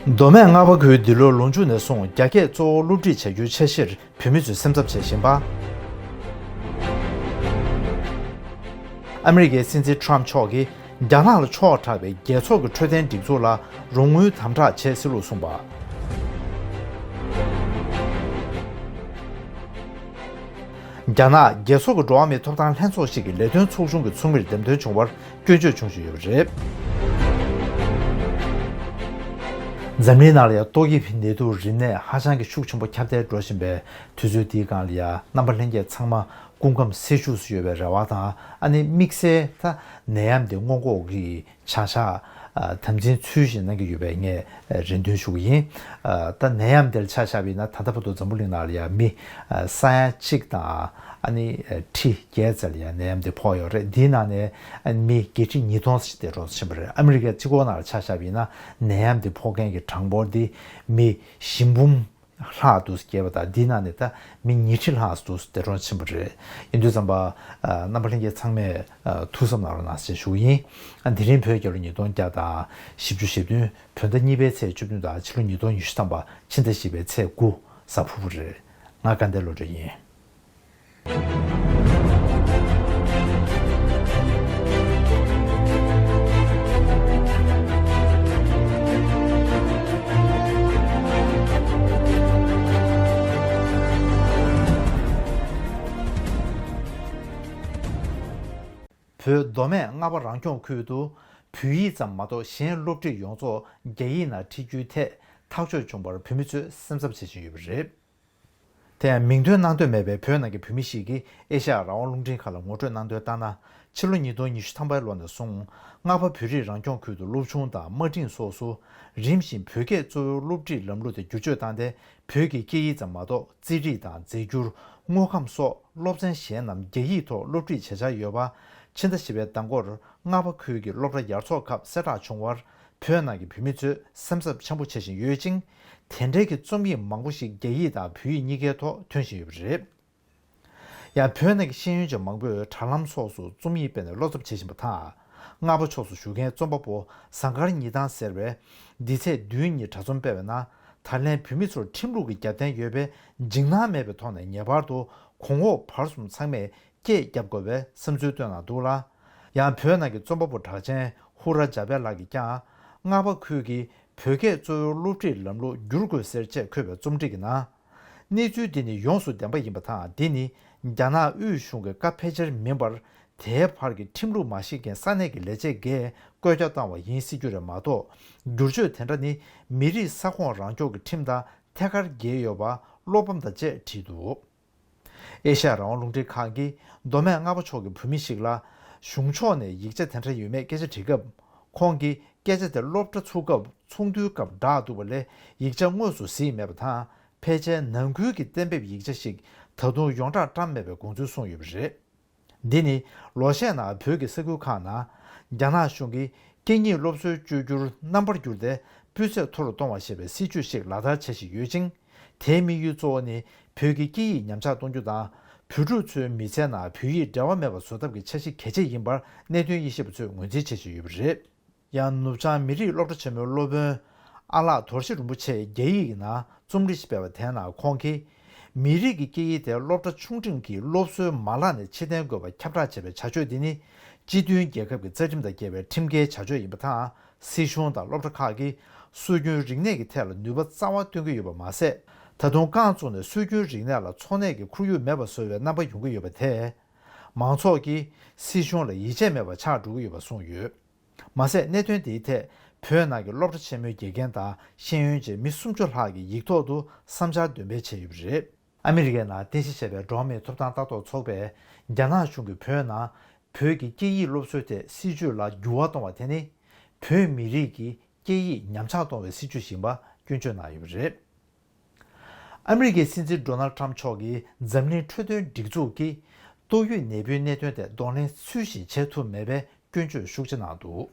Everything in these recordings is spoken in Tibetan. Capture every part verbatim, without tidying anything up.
མདོ་སྨད་རྔ་པ་ཁུལ་འདི་ལོའི་ལོ་མཇུག་ནས་བཟུང་རྒྱ་སྐད་གཙོ་བོ་སློབ་ཁྲིད་བྱ་རྒྱུའི་འཆར་གཞིར་བོད་མི་ཚོས་སེམས་འཚབ་བྱེད་བཞིན་པ། ཨ་མི་རི་ཀའི་སྲིད་འཛིན་ཁྲོམ་མཆོག་གིས་རྒྱ་ནག་ལ་ཕྱོགས་དྲགས་པའི་རྒྱལ་ཚོགས་ཀྱི་འཕྲོད་བསྟེན་སྒྲིག་འཛུགས་ལ་རོགས་དངུལ་དམ་དྲག་བྱེད་སྲིད་ལུགས་གསུངས་པ། རྒྱ་ནག་རྒྱལ་ཚོགས་ཀྱི་འགྲོ་བ་མིའི་ཐོབ་ཐང་ལྷན་ཚོགས་ཤིག་གི་ལས་དོན་ཚོགས་ཆུང་གི་ཚོགས་མིར་འདེམས་ཐོན་བྱུང་བར་སྐྱོན་བརྗོད་བྱུང་བཞིན་ཡོད་པ་རེད། འཛམ་གླིང་ནང་ལ་ཡང་ཏོག་དབྱིབས་ནད་དུག་རིམས་ནད་ཧ་ཅང་གི་ཤུགས་ཆེན་པོ་ཁྱབ་གདལ་འགྲོ་བཞིན་པའི་དུས་ཚོད་འདིའི་སྒང་ལ་ཡང་རྣམ་པ་ལྷན་རྒྱས་ཚང་མ་སྐུ་ཁམས་སེར་བྱུས་སུ་ཡོད་པའི་རེ་བ་དང་། ཨ་ནི་དམིགས་བསལ་ད་ནད་ཡམས་འདི་སྔོན་འགོག་གི་བྱ་གཞག་དམ་འཛིན་ཚུལ་བཞིན་གནང་གི་ཡོད་པའི་ངས་རེ་འདུན་ཞུ་གི་ཡིན། ད་ནད་ཡམས་འདིར་ཆ་བཞག་པ་ཡིན་ན་ད་ལྟ་བར་དུ་འཛམ་བུ་གླིང་ནང་ལ་ཡང་མི་ས་ཡ་གཅིག་དང་ཨ་ནི་ཁྲི་བརྒྱད་ཙམ་ལ་ཡང་ནད་ཡམས་འདི་ཕོག་ཡོད་རེད། འདིའི་ནང་ནས་མི་བརྒྱད་ཁྲི་ཉིས་སྟོང་ཙམ་ཞིག་འདས་གྲོངས་ཕྱིན་པ་རེད། ཨ་མི་རི་ཀའི་སྤྱི་ཁོག་ནང་ལ་ཆ་བཞག་པ་ཡིན་ན་ནད་ཡམས་འདི་ཕོག་མཁན་གྱི་གྲངས་འབོར་འདི་མི་བཞི་འབུམ་ལྷག་འདུག་སྐྱེས་པ་དང་། འདི་ནང་ནས་ད་མི་ཉིས་ཁྲི་ལྷག་འདུག་འདས་གྲོངས་ཕྱིན་པ་རེད། ཡིན་དུས་ཙམ་པ་རྣམ་པ་ལྷན་རྒྱས་ཚང་མས་ཐུགས་བསམ་གནང་རོགས་གནང་ཞེས་ཞུ་གི་ཡིན། དེ་རིང་བོད་རྒྱལ་ལོ་ཉིས་སྟོང་བརྒྱ་དང་བཞི་བཅུ་ཞེ་བདུན་བོད་ཟླ་གཉིས་པའི་ཚེས་བཅུ་བདུན་དང་ཕྱི་ལོ་ཉིས་སྟོང་ཉི་ཤུ་ཐམ་པ་ཕྱི་ཟླ་བཞི་པའི་ཚེས་དགུ་གཟའ་ཕུར་བུ་རེད། ང་དགའ་ལྡན་བློ་གྲོས་ཡིན། བོད་མདོ་སྨད་རྔ་པ་རང་སྐྱོང་ཁུལ་དུ་བོད་ཡིག་ཙམ་མ་གཏོགས་གཞན་སློབ་ཁྲིད་ཡོངས་རྫོགས་རྒྱ་ཡིག་ནང་ཁྲིད་རྒྱུའི་ཐད་ཐག་གཅོད་བྱུང་བར་བོད་མི་ཚོས་སེམས་འཚབ་བྱེད་བཞིན་ཡོད་པ་རེད། དེ་ཡང་མིང་འདོན་གནང་འདོད་མེད་པའི་བོད་ནང་གི་བོད་མི་ཞིག་གིས་ཨེ་ཤ་ཡ་རང་དབང་རླུང་འཕྲིན་ཁང་ལ་ངོ་སྤྲོད་གནང་དོན་ལྟར་ན། ཕྱི་ལོ་ཉིས་སྟོང་ཉི་ཤུ་ཐམ་པའི་ལོ་ནས་བཟུང་རྔ་པ་བོད་རིགས་རང་སྐྱོང་ཁུལ་དུ་སློབ་ཆུང་དང་དམའ་འབྲིང་སོགས་སུ་རིམ་བཞིན་བོད་སྐད་གཙོ་བོའི་སློབ་ཁྲིད་ལམ་ལུགས་དེ་བསྒྱུར་བཅོས་བཏང་སྟེ། བོད་ཀྱི་སྐད་ཡིག་ཙམ་མ་གཏོགས་རྩིས་རིག་དང་རྫས་འགྱུར། དངོས་ཁམས་སོགས་སློབ་ཚན་གཞན་རྣམས་རྒྱ་ཡིག་ཐོག་སློབ་ཁྲིད་བྱེད་འཆར་ཡོད་པ། ཕྱི་ཟླ་བཞི་པའི་ཟླ་འགོར་རྔ་པ་ཁུལ་གྱི་སློབ་གྲྭ་ཡར་ཚོགས་སྐབས་གསལ་བསྒྲགས་བྱུང་བར། བོད་ནང་གི་བོད་མི་ཚོས་སེམས་འཚབ་ཆེན་པོ་བྱེད་བཞིན་ཡོད་ཅིང་། དེ་འབྲེལ་གྱི་རྩོམ་ཡིག་མང་པོ་ཞིག་རྒྱ་ཡིག་དང་བོད་ཡིག་གཉིས་ཀའི་ཐོག་ཐོན་བཞིན་ཡོད་པ་རེད། ཡང་བོད་ནང་གི་ཤེས་ཡོན་ཅན་མང་པོས་དྲ་ལམ་སོགས་སུ་རྩོམ་ཡིག་སྤེལ་ནས་བློ་འཚབ་བྱེད་བཞིན་པ་དང་། རྔ་པ་ཕྱོགས་སུ་བཞུགས་མཁན་རྩོམ་པ་པོ་ཟངས་དཀར་ཉི་ལྡང་ཟེར་བས། འདི་ཚེས་བདུན་ཉིན་དྲ་རྩོམ་སྤེལ་བའི་ནང་། ད་ལན་བོད་མི་ཚོར་ཁྲིམས་ལུགས་ཀྱི་རྒྱབ་རྟེན་ཡོད་པས་འཇིགས་སྣང་མེད་པའི་ཐོག་ནས་ངེས་པར་དུ་གོང་འོག་བར་གསུམ་ཚང་མས་སྐད་རྒྱབ་དགོས་པའི་བསམ་ཚུལ་བཏོན་གནང་འདུག་ལ། ཡང་བོད་ནང་གི་རྩོམ་པ་པོ་གྲགས་ཅན་ཧུ་ར་ཇཱ་པེ་ལགས་ཀྱིས་ཀྱང་། རྔ་པ་ཁུལ་གྱི་བོད་སྐད་གཙོ་བོའི་སློབ་ཁྲིད་ལམ་ལུགས་བསྒྱུར་དགོས་ཟེར་ཅེས་འཁོད་པའི་རྩོམ་སྒྲིག་གི་ནང་། གནས་ཚུལ་འདི་ནི་ཡོངས་སུ་བདེན་པ་ཡིན་པ་དང་། འདི་ནི་རྒྱ་ནག་དབུས་གཞུང་གི་བཀའ་ཕལ་ཆེར་མིན་པར། དེའི་བར་གྱི་ཁྲིམས་ལུགས་མ་ཤེས་མཁན་ས་གནས་ཀྱི་ལས་བྱེད་འགས་བཀོད་རྒྱ་བཏང་བ་ཡིན་སྲིད་རྒྱུ་རེད་མ་གཏོགས། བསྒྱུར་བཅོས་དེ་འདྲ་ནི་མི་རིགས་ས་ཁོངས་རང་སྐྱོང་གི་ཁྲིམས་དང་ཐད་ཀར་འགལ་ཡོད་པ་བློ་ཕམ་དང་བཅས་བྲིས་འདུག་ཨེ་ཤ་ཡ་རང་དབང་རླུང་འཕྲིན་ཁང་གིས་མདོ་སྨད་རྔ་པ་ཕྱོགས་ཀྱི་བོད་མི་ཞིག་ལ། གཞུང་ཕྱོགས་ནས་ཡིག་ཆ་དེ་འདྲ་ཡོད་མེད་སྐད་ཆ་དྲིས་སྐབས། ཁོང་གིས་སྐད་ཆ་དེ་སློབ་གྲྭ་ཚུགས་སྐབས་ཚོགས་འདུའི་སྐབས་བསྒྲགས་འདུག་པ་ལས། ཡིག་ཆ་དངོས་སུ་གཟིགས་མེད་པ་དང་། ཕལ་ཆེར་ནང་ཁུལ་གྱི་གཏན་འབེབས་ཡིག་ཆ་ཞིག་ད་དུང་ཡོངས་གྲགས་བཀྲམ་མེད་པའི་དགོངས་ཚུལ་གསུངས་ཡོད་པ་རེད། འདི་ནི་ལོ་ཤས་ནང་བོད་ཀྱི་ས་ཁུལ་ཁག་ནང་རྒྱ་ནག་གཞུང་གིས་སྐད་གཉིས་སློབ་གསོའི་བཅོས་བསྒྱུར་རྣམ་པར་བསྒྱུར་ཏེ། སྤུས་ཚད་མཐོ་རུ་གཏོང་བ་ཞེས་པའི་སྲིད་ཇུས་ཤིག་ལག་བསྟར་བྱ་བཞིན་ཡོད་ཅིང་། དེའི་དམིགས་ཡུལ་གཙོ་བོ་ནི་བོད་ཀྱི་སྐད་ཡིག་ཉམས་ཆག་གཏོང་རྒྱུ་དང་། བོད་ཕྲུག་ཚོའི་མི་ཚེའི་ནང་བོད་ཡིག་འབྲེལ་བ་མེད་པ་བཟོ་ཐབས་ཀྱི་འཆར་གཞི་གལ་ཆེ་ཡིན་པར་གནད་དོན་དབྱེ་ཞིབ་པ་ཚོས་ངོས་འཛིན་བྱེད་བཞིན་ཡོད་པ་རེད། ཡང་ནུབ་བྱང་མི་རིགས་སློབ་གྲྭ་ཆེན་མོའི་སློབ་དཔོན་ཨ་ལགས་དོར་ཞི་རིན་པོ་ཆེས་རྒྱ་ཡིག་གི་ནང་རྩོམ་སྒྲིག་ཞིག་སྤེལ་བ་དེའི་ནང་ཁོང་གིས། མི་རིགས་ཀྱི་སྐད་ཡིག་དེ་སློབ་གྲྭ་ཆུང་འབྲིང་གི་སློབ་གསོའི་མ་ལག་ནས་ཕྱིར་འཐེན་དགོས་པ་ཁྱབ་བསྒྲགས་བྱས་པའི་བྱ་སྤྱོད་འདི་ནི། སྤྱི་མཐུན་རྒྱལ་ཁབ་ཀྱི་རྩ་ཁྲིམས་དང་འགལ་བའི་ཁྲིམས་འགལ་བྱ་སྤྱོད་ཡིན་པ་དང་། སྲིད་གཞུང་དང་སློབ་གྲྭ་ཁག་གིས་སྲོལ་རྒྱུན་རིག་གནས་ཀྱི་ཐད་ལ་ནུས་པ་རྩ་བ་བཏོན་གྱི་ཡོད་པ་མ་ཟད། ད་དུང་རྐང་བཙུགས་ནས་སྲོལ་རྒྱུན་རིག་གནས་ལ་འཚོ་གནས་ཀྱི་ཁོར་ཡུག་མེད་པ་བཟོ་བའི་རྣམ་པ་ཡོང་གི་ཡོད་པ་དེས། མང་ཚོགས་ཀྱིས་སྲིད་གཞུང་ལ་ཡིད་ཆེས་མེད་པ་ཆགས་འགྲོ་གི་ཡོད་པ་གསུངས་ཡོད། མ་ཟད། གནད་དོན་དེའི་ཐད་བོད་ནང་གི་སློབ་གྲྭ་ཆེན་མོའི་དགེ་རྒན་དང་ཤེས་ཡོན་ཅན་མི་སུམ་ཅུ་ལྷག་གིས་ཡིག་ཐོག་ཏུ་བསམ་འཆར་འདོན་སྤེལ་བྱས་ཡོད་པ་རེད། ཨ་མི་རི་ཀའི་ནང་རྟེན་གཞི་བྱས་པའི་འགྲོ་བ་མིའི་ཐོབ་ཐང་ལྟ་རྟོག་ཚོགས་པས་རྒྱ་ནག་གཞུང་གིས་བོད་ནང་བོད་ཀྱི་སྐད་ཡིག་སློབ་གསོའི་ཐད་སྲིད་ཇུས་ལ་འགྱུར་བ་གཏོང་བ་དེ་ནི། བོད་མི་རིགས་ཀྱི་སྐད་ཡིག་ཉམས་ཆག་གཏོང་བའི་སྲིད་ཇུས་ཡིན་པ་སྐྱོན་བརྗོད་གནང་ཡོད་པ་རེད། ཨ་མི་རི་ཀའི་སྲིད་འཛིན་ཌོ་ནལ་ཊམ་མཆོག་གིས་འཛམ་གླིང་འཕྲོད་བསྟེན་སྒྲིག་འཛུགས་ཀྱིས་ཏོག་དབྱིབས་ནད་འབུའི་གནད་དོན་ཐད་གདོང་ལེན་ཚུལ་བཞིན་བྱེད་ཐུབ་མེད་པའི་སྐྱོན་བརྗོད་ཤུགས་ཆེ་གནང་འདུག་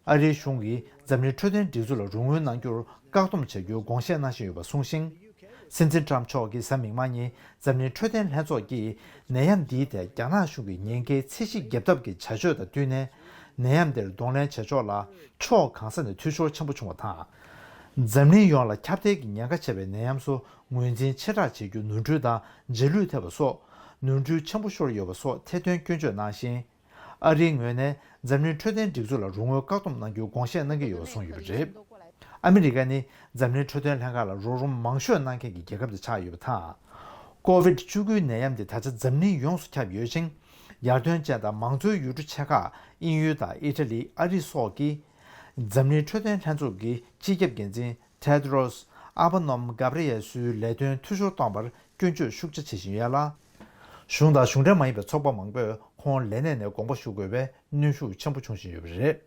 ཨ་རིའི་གཞུང་གིས་འཛམ་གླིང་འཕྲོད་བསྟེན་སྒྲིག་འཛུགས་ལ་རོགས་དངུལ་གནང་རྒྱུར་བཀག་སྡོམ་བྱ་རྒྱུའི་དགོངས་བཞེས་གནང་བཞིན་ཡོད་པ་གསུངས་ཤིང་། སྲིད་འཛིན་ཊམ་མཆོག་གིས་གཟའ་མིག་དམར་ཉིན་འཛམ་གླིང་འཕྲོད་བསྟེན་ལྷན་ཚོགས་ཀྱིས་ནད་ཡམས་འདིའི་ཐད་རྒྱ་ནག་གཞུང་གིས་ཉེན་ཁའི་ཚད་གཞི་བརྒྱབ་ཐབས་ཀྱི་བྱ་སྤྱོད་དང་བསྟུན་ནས། ནད་ཡམས་འདིར་གདོང་ལེན་བྱེད་ཕྱོགས་ལ་ཕྱོགས་གང་ས་ནས་འཐུས་ཤོར་ཆེན་པོ་བྱུང་བ་དང་། འཛམ་གླིང་ཡོངས་ལ་ཁྱབ་གདལ་གྱི་ཉེན་ཁ་ཆེ་བའི་ནད་ཡམས་སུ་ངོས་འཛིན་ཆེ་དྲགས་བྱེད་རྒྱུ་ནོར་འཁྲུལ་དང་རྗེས་ལུས་ཐེབས་པ་སོགས་ནོར་འཁྲུལ་ཆེན་པོ་ཤོར་ཡོད་པ་སོགས་ཐེར་འདོན་སྐྱོན་བརྗོད་གནང་ཞིང་། ཨ་རིའི་ངོས་ནས་འཛམ་གླིང་འཕྲོད་བསྟེན་སྒྲིག་འཛུགས་ལ་རོགས་དངུལ་བཀག་སྡོམ་གནང་རྒྱུའི་དགོངས་བཞེས་གནང་གི་ཡོད་པ་གསུངས་ཡོད་པ་རེད། ཨ་མི་རི་ཀ་ནི་འཛམ་གླིང་འཕྲོད་བསྟེན་ལྷན་ཁང་ལ་རོགས་རམ་མང་ཤོས་གནང་མཁན་གྱི་རྒྱལ་ཁབ་དེ་ཆགས་ཡོད་པ་དང་། ཀོ་བིད་བཅུ་དགུ་ནད་ཡམས་དེ་ད་ཆ་འཛམ་གླིང་ཡོངས་སུ་ཁྱབ་ཡོད་ཅིང་། ཡར་ཐོན་ཅན་དང་མང་གཙོའི་ཡུལ་གྲུ་ཆེ་ཁག་དབྱིན་ཡུལ་དང་ཨི་ཊ་ལི། ཨ་རི་སོགས་ཀྱིས་འཛམ་གླིང་འཕྲོད་བསྟེན་ལྷན་ཚོགས་ཀྱི་སྤྱི་ཁྱབ་འགན་འཛིན་ཏེད་རོས་ཨ་དྷ་ནོམ་གྷ་བྷ་རི་ཡལ་སུའི་ལས་དོན་འཐུས་ཤོར་གཏོང་བར་སྐྱོན་བརྗོད་ཤུགས་ཆེ་བྱེད་བཞིན་ཡོད་ལ། གཞུང་དང་གཞུང་འབྲེལ་མ་ཡིན་པའི་ཚོགས་པ་མང་པོས་ཁོང་ལས་གནས་ནས་དགོངས་པ་ཞུ་དགོས་པའི་གནོན་ཤུགས་ཆེན་པོ་འབྱུང་བཞིན་ཡོད་པ་རེད།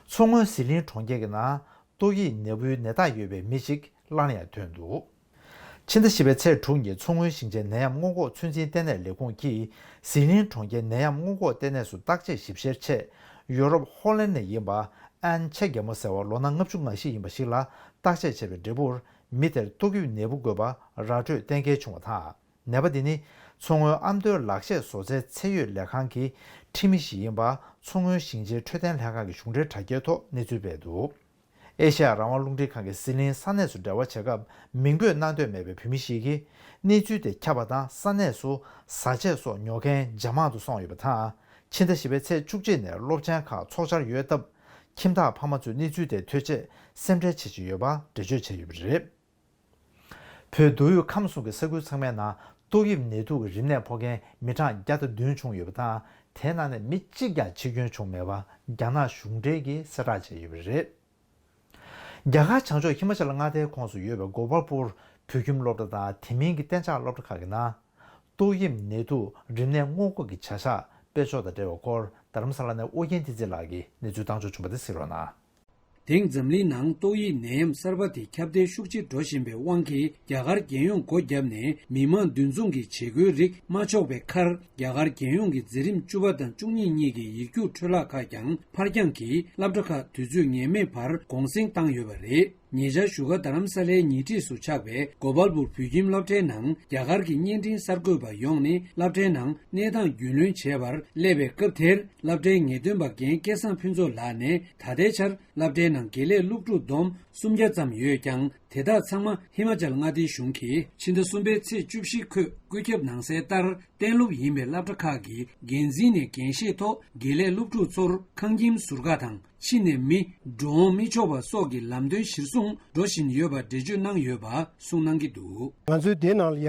མཚོ་སྔོན་ཟི་ལིང་གྲོང་ཁྱེར་གྱི་ནང་ཏོག་དབྱིབས་ནད་འབུའི་ནད་རྟགས་ཡོད་པའི་མི་གཅིག་སླར་ཡང་ཐོན་འདུག་ཕྱི་ཟླ་བཞི་པའི་ཚེས་དྲུག་ཉིན་མཚོ་སྔོན་ཞིང་ཆེན་ནད་ཡམས་སྔོན་འགོག་ཚོད་འཛིན་ལྟེ་གནས་ལས་ཁུངས་ཀྱིས་ཟི་ལིང་གྲོང་ཁྱེར་ནད་ཡམས་སྔོན་འགོག་ལྟེ་གནས་སུ་བརྟག་དཔྱད་ཞིབ་བཤེར་ཆེད་ཡོ་རོབ་ཧོ་ལན་ནས་ཡིན་པ་ཨན་ཆེ་རྒྱལ་མོ་ཟེར་བ་ལོ་ན་ལྔ་བཅུ་ང་བཞི་ཡིན་པ་ཞིག་ལ་བརྟག་དཔྱད་བྱས་པའི་འབྲས་བུར་མི་དེར་ཏོག་དབྱིབས་ནད་འབུ་འགོས་པ་ར་སྤྲོད་གཏན་འཁེལ་བྱུང་བ་དང་། ནད་པ་འདི་ནི་མཚོ་སྔོན་ཨ་མདོའི་ལག་ཤེས་བཟོ་རྩལ་ཚད་ཡོད་ལས་ཁང་གི་ཁྲིམས་མི་ཞིག་ཡིན་པ་མཚོ་སྔོན་ཞིང་ཆེན་འཕྲོད་བསྟེན་ལྷན་ཁང་གི་གཞུང་འབྲེལ་དྲ་རྒྱའི་ཐོག་གནས་ཚུལ་སྤེལ་འདུག་ཨེ་ཤ་ཡ་རང་དབང་རླུང་འཕྲིན་ཁང་གིས་ཟི་ལིང་ས་གནས་སུ་འབྲེལ་བ་བྱེད་སྐབས་མིང་འབོད་གནང་འདོད་མེད་པའི་བོད་མི་ཞིག་གིས་གནས་ཚུལ་དེ་ཁྱབ་པ་དང་ས་གནས་སུ་བཟའ་ཆས་སོགས་ཉོ་མཁན་ཇེ་མང་དུ་སོང་ཡོད་པ་དང་། ཕྱི་ཟླ་བཞི་པའི་ཚེས་བཅུ་གཅིག་ནས་སློབ་ཆེན་ཁག་འཚོགས་འཆར་ཡོད་སྟབས། ཁྱིམ་བདག་ཕ་མ་ཚོས་གནས་ཚུལ་དེ་ཐོས་རྗེས་སེམས་ཁྲལ་བྱེད་ཀྱི་ཡོད་པ་འགྲེལ་བརྗོད་བྱས་ཡོད་པ་རེད། བོད་མདོ་དབུས་ཁམས་གསུམ་གྱི་ས་ཁུལ་ཚང་མའི་ནང་ཏོག་དབྱིབས་ནད་དུག་གི་རིམས་ནད་ཕོག་མཁན་མི་གྲངས་བརྒྱ་དང་བདུན་བྱུང་ཡོད་པ་དང་། དེའི་ནང་ནས་མི་གཅིག་ཀྱང་འཆི་སྐྱོན་བྱུང་མེད་པ་རྒྱ་ནག་གཞུང་འབྲེལ་གྱིས་གསལ་བསྒྲགས་བྱས་ཡོད་པ་རེད། རྒྱ་གར་བྱང་ཕྱོགས་ཧི་མ་ཅལ་མངའ་སྡེའི་ཁོངས་སུ་ཡོད་པའི་གོ་པལ་པུར་བོད་ཁྱིམ་སློབ་གྲྭ་དང་དེ་མིན་གྱི་གཏན་འཇགས་སློབ་གྲྭ་ཁག་གི་ནང་ཏོག་དབྱིབས་ནད་དུག་རིམས་ནད་སྔོན་འགོག་གི་བྱ་གཞག་སྤེལ་ཕྱོགས་དང་འབྲེལ་བའི་སྐོར་རྡ་རམ་ས་ལ་ནས་ཨོ་རྒྱན་བསྟན་འཛིན་ལགས་ཀྱིས་གནས་ཚུལ་བཏང་འབྱོར་བྱུང་བ་དེ་གཟིགས་རོགས་གནང་། དེང་འཛམ་གླིང་ནང་ཏོག་དབྱིབས་ནད་ཡམས་གསར་པ་དེ་ཁྱབ་གདལ་ཤུགས་ཆེ་འགྲོ་བཞིན་པའི་དབང་གིས། རྒྱ་གར་རྒྱལ་ཡོངས་སྒོ་བརྒྱབ་ནས་མི་མང་འདུ་འཛོམས་ཀྱི་བྱེད་སྒོའི་རིགས་མ་འཇོག་པའི་ཁར། རྒྱ་གར་རྒྱལ་ཡོངས་ཀྱི་འཛིན་རིམ་བཅུ་པ་དང་བཅུ་གཉིས་གཉིས་ཀྱི་ཡིག་རྒྱུགས་འཕྲོ་བརླག་ཁག་ཀྱང་ཕར་འགྱངས་ཀྱིས། སློབ་གྲྭ་ཁག་དུས་ཚོད་ངེས་མེད་བར་དགོང་སེང་བཏང་ཡོད་པ་རེད། ཉེ་ཆར་བཞུགས་སྒར་རྡ་རམ་ས་ལའི་ཉེ་འཁྲིས་སུ་ཆགས་པའི་གོ་པལ་པུར་བོད་ཁྱིམ་སློབ་གྲྭའི་ནང་རྒྱ་གར་གྱི་བརྙན་འཕྲིན་གསར་འགོད་པ་ཡོངས་ནས་སློབ་གྲྭའི་ནང་གནས་སྟངས་རྒྱུས་ལོན་བྱེད་པར་སླེབས་པའི་སྐབས་དེར། སློབ་གྲྭའི་ངེས་སྟོན་པ་རྒན་སྐལ་བཟང་ཕུན་ཚོགས་ལགས་ནས། ད་ལྟའི་ཆར་སློབ་གྲྭའི་ནང་དགེ་ལས་སློབ་ཕྲུག་བསྡོམས་སུམ་བརྒྱ་ཙམ་ཡོད་ཀྱང་། དེ་དག་ཚང་མ་ཧི་མ་ཅལ་མངའ་སྡེའི་གཞུང་གིས་ཕྱི་ཟླ་གསུམ་པའི་ཚེས་བཅུ་བཞི་ཁོད་བཀོད་ཁྱབ་གནང་གསལ་ལྟར། གཏན་སློབ་ཡིན་པའི་སློབ་གྲྭ་ཁག་གི་འགན་འཛིན་ནས་འགན་བཞེས་ཐོག་དགེ་ལས་སློབ་ཕྲུག་ཚོར་ཁང་ཁྱིམ་ཟུར་བཀག་དང་། ཕྱི་ནས་མི་འགྲོ་འོང་མི་ཆོག་པ་སོགས་ཀྱི་ལམ་སྟོན་གཞིར་བཟུང་འགྲོ་བཞིན་ཡོད་པ་འགྲེལ་བརྗོད་གནང་ཡོད་པ་གསུངས་གནང་གི་འདུག་ང་ཚོའི་སྡེ་ནང་ལ་ཡ།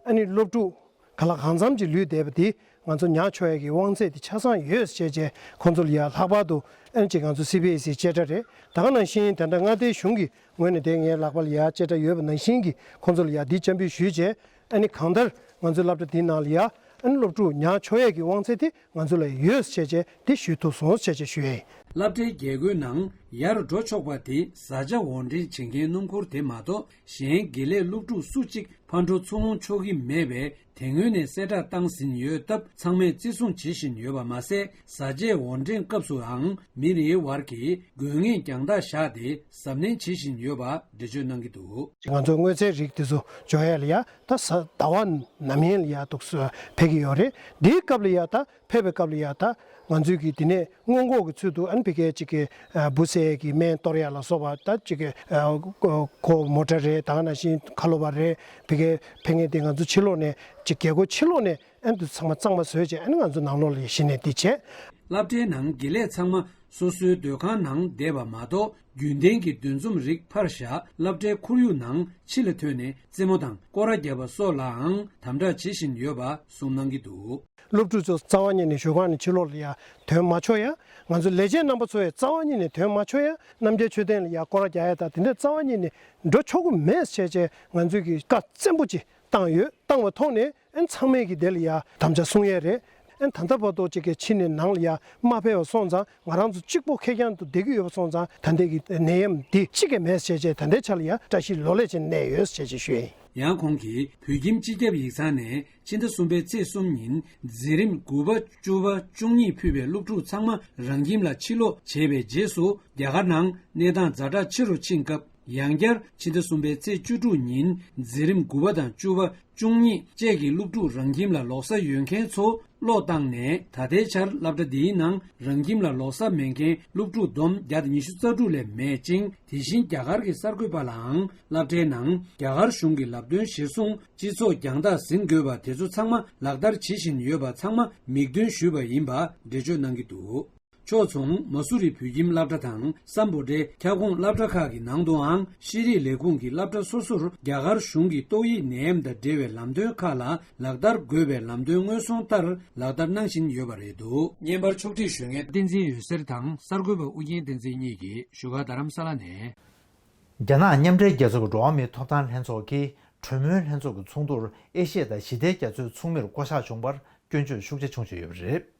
ཨ་ནི་སློབ་ཕྲུག་ག་ལ་གང་འཚམ་ཅིག་ལུས་བསྡད་པ་དེ་ང་ཚོ་ཉར་ཆོག་ཡ་གི་དབང་ཚད་དེ་ཆ་ཚང་ཡོད་ཟེར་བྱས་ཁོང་ཚོ་ལ་ཡ། ལྷག་པར་དུ་ཨ་ནི་ཅིག་ང་ཚོ་སི་བི་ཨེ་སི་བཅད་ཁྲ་རེད། ད་ག་ནང་བཞིན་དེ་འདྲ་མངའ་སྡེའི་གཞུང་གི་ངོས་ནས་དེ་ངའི་ལག་པ་ལ་ཡ་བཅད་ཁྲ་ཡོད་པ་ནང་བཞིན་གྱི་ཁོང་ཚོ་ལ་ཡ་འདི་བཅའ་འབུལ་ཞུས་བྱས། ཨ་ནི་གང་ལྟར་ང་ཚོའི་སློབ་གྲྭ་འདིའི་ནང་ལ་ཡ། ཨ་ནི་སློབ་ཕྲུག་ཉར་ཆོག་ཡས་ཀྱི་དབང་ཚད་དེ་ང་ཚོ་ལ་ཡོད་ཟེར་བྱས་དེ་ཞུས་ཐུབ་སོང་ཟེར་བྱས་ཞུ་ཡས་ཡིན། སློབ་གྲྭའི་རྒྱལ་སྒོའི་ནང་ཡར་འགྲོ་ཆོག་པ་དེ་བཟའ་བཅའ་དབོར་འདྲེན་བྱེད་མཁན་སྣུམ་འཁོར་དེ་མ་གཏོགས་གཞན་དགེ་ལས་སློབ་ཕྲུག་སུ་གཅིག་ཕར་འགྲོ་ཚུར་འོང་ཆོག་གི་མེད་པས། དེ་སྔོན་ནས་གསལ་བསྒྲགས་བཏང་ཟིན་ཡོད་སྟབས། ཚང་མས་བརྩི་སྲུང་བྱེད་བཞིན་ཡོད་པ་མ་ཟད། བཟའ་ཆས་དབོར་འདྲེན་སྐབས་སུའང་མི་རེའི་བར་གྱི་དགོས་ངེས་རྒྱང་ཐག་བཞག་སྟེ་གཟབ་ནན་བྱེད་བཞིན་ཡོད་པ་འགྲེལ་བརྗོད་གནང་གི་འདུག་ང་ཚོའི་དངོས་རྫས་རིགས་དེ་ཚོ་འབྱོར་ཡ་ལ་ཡ་ད་ཟ་ཟླ་བ་ནམ་ཡིན་ལ་ཡ་འདུག་སེ་ཕེབས་ཀྱི་ཡོད་རེད། འདིའི་སྐབས་ལ་ཡ་ད་ཕེབས་པའི་སྐབས་ལ་ཡ་ད་ང་ཚོས་ཀྱི་འདི་ནས་སྔོན་འགོག་གི་ཚུལ་དུ་ཨ་ནི་ཕ་གིའི་ཅིག་གི་འབུ་བསད་ཀྱི་སྨན་གཏོར་ཡ་ལ་སོགས་པ། ད་ཅིག་གི་ཁོ་མོ་ཊ་རེད། ད་ག་ནང་བཞིན་ཁ་ལོ་བ་རེད། ཕ་གིའི་ཕེབས་མཁན་དེ་ང་ཚོ་ཕྱི་ལོགས་ནས་ཅིག་རྒྱལ་སྒོ་ཕྱི་ལོགས་ནས་ཨ་ནི་འདི་ཚང་མ་གཙང་མ་བཟོས་བྱས་ཨ་ནི་ང་ཚོ་ནང་ལོགས་ལ་གཞི་ནས་འདི་བྱས། སློབ་གྲྭའི་ནང་དགེ་ལས་ཚང་མ་སོ་སོའི་སྡོད་ཁང་ནང་བསྡད་པ་མ་གཏོགས། རྒྱུན་ལྡན་གྱི་འདུ་འཛོམས་རིགས་ཕར་བཞག་སློབ་གྲྭའི་ཁོར་ཡུག་ནང་ཕྱི་ལ་ཐོན་ནས་རྩེད་མོ་དང་སྐོར་ར་རྒྱག་པ་སོགས་ལའང་དམ་དྲག་བྱེད་བཞིན་ཡོད་པ་གསུངས་གནང་གི་འདུག་སློབ་ཕྲུག་ཚོ་རྩ་བ་ཉིད་ནས་བཞུགས་ཁང་ནས་ཕྱི་ལོགས་ལ་ཡ་ཐོན་མ་ཆོག་ཡ། ང་ཚོ་ལས་བྱེད་རྣམ་པ་ཚོ་ཡ་རྩ་བ་ཉིད་ནས་ཐོན་མ་ཆོག་ཡ། རྣམ་རྒྱལ་མཆོད་རྟེན་ལ་ཡ་སྐོར་ར་རྒྱག་ཡ་དང་དེ་འདྲ་རྩ་བ་ཉིད་ནས་འགྲོ་ཆོག་གི་མེད་ཟེར་བྱས་ང་ཚོས་ཀྱི་བཀའ་བཙན་པོ་ཅིག་བཏང་ཡོད། བཏང་བའི་ཐོག་ནས་ཨན་ཚང་མས་ཀྱི་དེ་ལ་ཡ་དམ་བཅའ་སྲུང་ཡས་རེད། ཨན་ད་ལྟ་བར་དུ་ཅིག་གི་ཕྱི་ནས་ནང་ལ་ཡ་མ་ཕེབས་པ་སོང་ཙང་ང་རང་ཚོ་གཅིག་པོ་ཁེར་རྐྱང་དུ་བསྡད་ཀྱི་ཡོད་པ་སོང་ཙང་ད་ལྟའི་གི་ནད་ཡམས་འདི་གཅིག་ཀྱང་མེད་ཟེར་བྱས་ད་ལྟའི་ཆ་ལ་ཡ་བཀྲ་ཤིས་ལོ་ལེགས་ཅན་གནས་ཡོད་ཟེར་བྱས་ཞུ་ཡས་ཡིན། ཡང་ཁོང་གིས་བོད་ཁྱིམ་སྤྱི་ཁྱབ་ཡིག་ཚང་ནས་ཕྱི་ཟླ་གསུམ་པའི་ཚེས་གསུམ་ཉིན་འཛིན་རིམ་དགུ་པ་བཅུ་པ་བཅུ་གཉིས་ཕུད་པའི་སློབ་ཕྲུག་ཚང་མ་རང་ཁྱིམ་ལ་ཕྱིར་ལོག་བྱས་པའི་རྗེས་སུ་རྒྱ་གར་ནང་གནས་སྟངས་ཛ་དྲག་ཆེ་རུ་ཕྱིན་སྐབས། ཡང་བསྐྱར་ཕྱི་ཟླ་གསུམ་པའི་ཚེས་བཅུ་དྲུག་ཉིན་འཛིན་རིམ་དགུ་པ་དང་བཅུ་པ་བཅུ་གཉིས་བཅས་ཀྱི་སློབ་ཕྲུག་རང་ཁྱིམ་ལ་ལོག་ས་ཡོད་མཁན་ཚོ་ བློས་བཏང་ནས། ད་ལྟའི་ཆར་སློབ་གྲྭ་འདིའི་ནང་རང་ཁྱིམ་ལ་ལོགས་ཟ་མེད་མཁན་སློབ་ཕྲུག་བསྡོམས་བརྒྱ་དང་ཉི་ཤུ་རྩ་དྲུག་ལས་མེད་ཅིང་། དེ་བཞིན་རྒྱ་གར་གྱི་གསར་འགོད་པ་ལའང་སློབ་གྲྭའི་ནང་རྒྱ་གར་གཞུང་གི་ལམ་སྟོན་གཞིར་བཟུང་སྤྱི་ཚོགས་རྒྱང་ཐག་ཟིན་དགོས་པ་དེ་ཚོ་ཚང་མ་ལག་བསྟར་བྱེད་བཞིན་ཡོད་པ་ཚང་མ་མིག་སྟོན་ཞུས་པ་ཡིན་པ་འགྲེལ་བརྗོད་གནང་གི་འདུག་ཕྱོགས་མཚུངས་མ་སུ་རི་བོད་ཁྱིམ་སློབ་གྲྭ་དང་སམ་བྷོ་ཊའི་ཁྱབ་ཁོངས་སློབ་གྲྭ་ཁག་གི་ནང་དུའང་ཤེས་རིག་ལས་ཁུངས་ཀྱི་སློབ་གྲྭ་སོ་སོར་རྒྱ་གར་གཞུང་གི་ཏོག་དབྱིབས་ནད་ཡམས་དང་འབྲེལ་བའི་ལམ་སྟོན་ཁག་ལ་ལག་བསྟར་དགོས་པའི་ལམ་སྟོན་སྔོན་སོང་ལྟར་ལག་བསྟར་གནང་བཞིན་ཡོད་པ་རེད་འདུག་བརྙན་པར་ཕྱོགས་སྒྲིག་ཞུ་མཁན་བསྟན་འཛིན་འོད་ཟེར་དང་གསར་འགོད་པ་ཨུ་རྒྱན་བསྟན་འཛིན་གཉིས་ཀྱིས་བཞུགས་སྒར་རྡ་རམ་ས་ལ་ནས། རྒྱ་ནག་མཉམ་འབྲེལ་རྒྱལ་ཚོགས་ཀྱི་འགྲོ་བ་མིའི་ཐོབ་ཐང་ལྷན་ཚོགས་ཀྱིས་གྲོས་མོལ་ལྷན་ཚོགས་ཀྱི་ཚོགས་འདུར་ཨེ་ཤི་ཡ་དང་ཞི་བདེ་རྒྱ་མཚོའི་ཚོགས་མིར་བསྐོ་གཞག་བྱུང་བར་སྐྱོན་བརྗོད་ཤུགས་ཆེ་བྱུང་བཞིན་ཡོད་པ་རེད།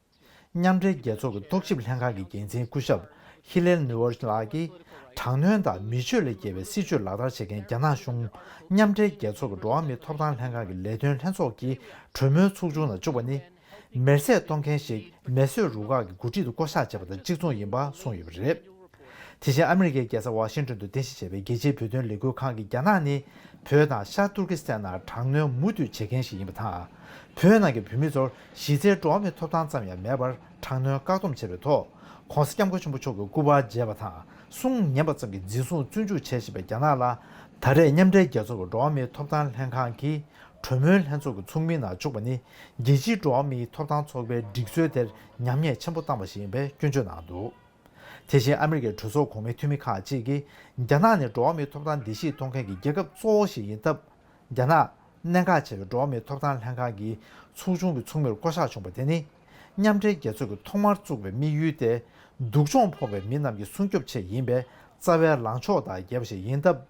མཉམ་འབྲེལ་རྒྱལ་ཚོགས་ཀྱི་རྟོག་ཞིབ་ལྷན་ཁང་གི་འགན་འཛིན་སྐུ་ཞབས་ཧི་ལེལ་ནུ་ཝར་ལགས་ཀྱིས། དྲག་གནོན་དང་མི་ཆོས་ལ་རྒྱལ་བའི་སྲིད་བྱུས་ལག་བསྟར་བྱེད་མཁན་རྒྱ་ནག་གཞུང་། མཉམ་འབྲེལ་རྒྱལ་ཚོགས་ཀྱི་འགྲོ་བ་མིའི་ཐོབ་ཐང་ལྷན་ཁང་གི་ལས་དོན་ལྷན་ཚོགས་ཀྱི་གྲོས་མོལ་ཚོགས་ཆུང་ནང་བཅུག་པ་ནི། མེར་སྲེག་གཏོང་མཁན་ཞིག་མེ་གསོད་རུ་ཁག་གི་འགོ་ཁྲིད་དུ་བསྐོ་གཞག་བྱས་པ་དང་གཅིག་མཚུངས་ཡིན་པ་གསུངས་ཡོད་པ་རེད། དེ་བཞིན་ཨ་མི་རི་ཀའི་རྒྱལ་ས་ཝ་ཤིང་ཏོན་དུ་རྟེན་གཞི་བྱས་པའི་རྒྱལ་སྤྱིའི་བོད་དོན་ལས་འགུལ་ཁང་གིས་རྒྱ་ནག་ནི་བོད་དང་ཤར་ཏུར་ཀི་སི་ཐན་ནང་དྲག་གནོན་མུ་མཐུད་བྱེད་མཁན་ཞིག་ཡིན་པ་དང་། བོད་ནང་གི་བོད་མི་ཚོར་གཞི་རྩའི་འགྲོ་བ་མིའི་ཐོབ་ཐང་ཙམ་ཡང་མེད་པར་དྲག་གནོན་བཀག་སྡོམ་བྱས་པའི་ཐོག་༸གོང་ས་༸སྐྱབས་མགོན་ཆེན་པོ་མཆོག་གི་སྐུ་པར་མཇལ་བ་དང་གསུང་ཉན་པ་ཙམ་གྱིས་འཛིན་བཟུང་བཙོན་འཇུག་བྱས་བཞིན་པའི་རྒྱ་ནག་ལ། ད་རེས་མཉམ་འབྲེལ་རྒྱལ་ཚོགས་ཀྱི་འགྲོ་བ་མིའི་ཐོབ་ཐང་ལྷན་ཁང་གི་གྲོས་མོལ་ལྷན་ཚོགས་ཀྱི་ཚོགས་མི་ནང་བཅུག་པ་ནི། རྒྱལ་སྤྱིའི་འགྲོ་བ་མིའི་ཐོབ་ཐང་ཚོགས་པའི་སྒྲིག་སྲོལ་དེར་ཉམས་ཉེས་ཆེན་པོ་བཏང་བ་ཞིག་ཡིན་པའི་སྐྱོན་བརྗོད་གནང་འདུག་དེ་བཞིན་ཨ་མི་རི་ཀའི་གྲོས་ཚོགས་གོང་མའི་འཐུས་མི་ཁག་ཅིག་གིས། རྒྱ་ནག་ནི་འགྲོ་བ་མིའི་ཐོབ་ཐང་འདི་ཞིག་གཏོང་མཁན་གྱི་རྒྱལ་ཁབ་གཙོ་བོ་ཞིག་ཡིན་སྟབས། རྒྱ་ནག་གནད་འགག་ཆེ་བའི་འགྲོ་བ་མིའི་ཐོབ་ཐང་ལྷན་ཁང་གི་ཚོགས་ཆུང་གི་ཚོགས་མིར་བསྐོ་གཞག་བྱུང་བ་དེ་ནི། མཉམ་འབྲེལ་རྒྱལ་ཚོགས་ཀྱིས་ཐོག་མར་བཙུགས་པའི་དམིགས་ཡུལ་དེ། སྡུག་སྦྱོང་ཕོག་པའི་མི་རྣམས་ཀྱི་སྲུང་སྐྱོབ་ཆེད་ཡིན་པའི་རྩ་བའི་ལངས་ཕྱོགས་དང་འགལ་བ་ཞིག་ཡིན་སྟབས།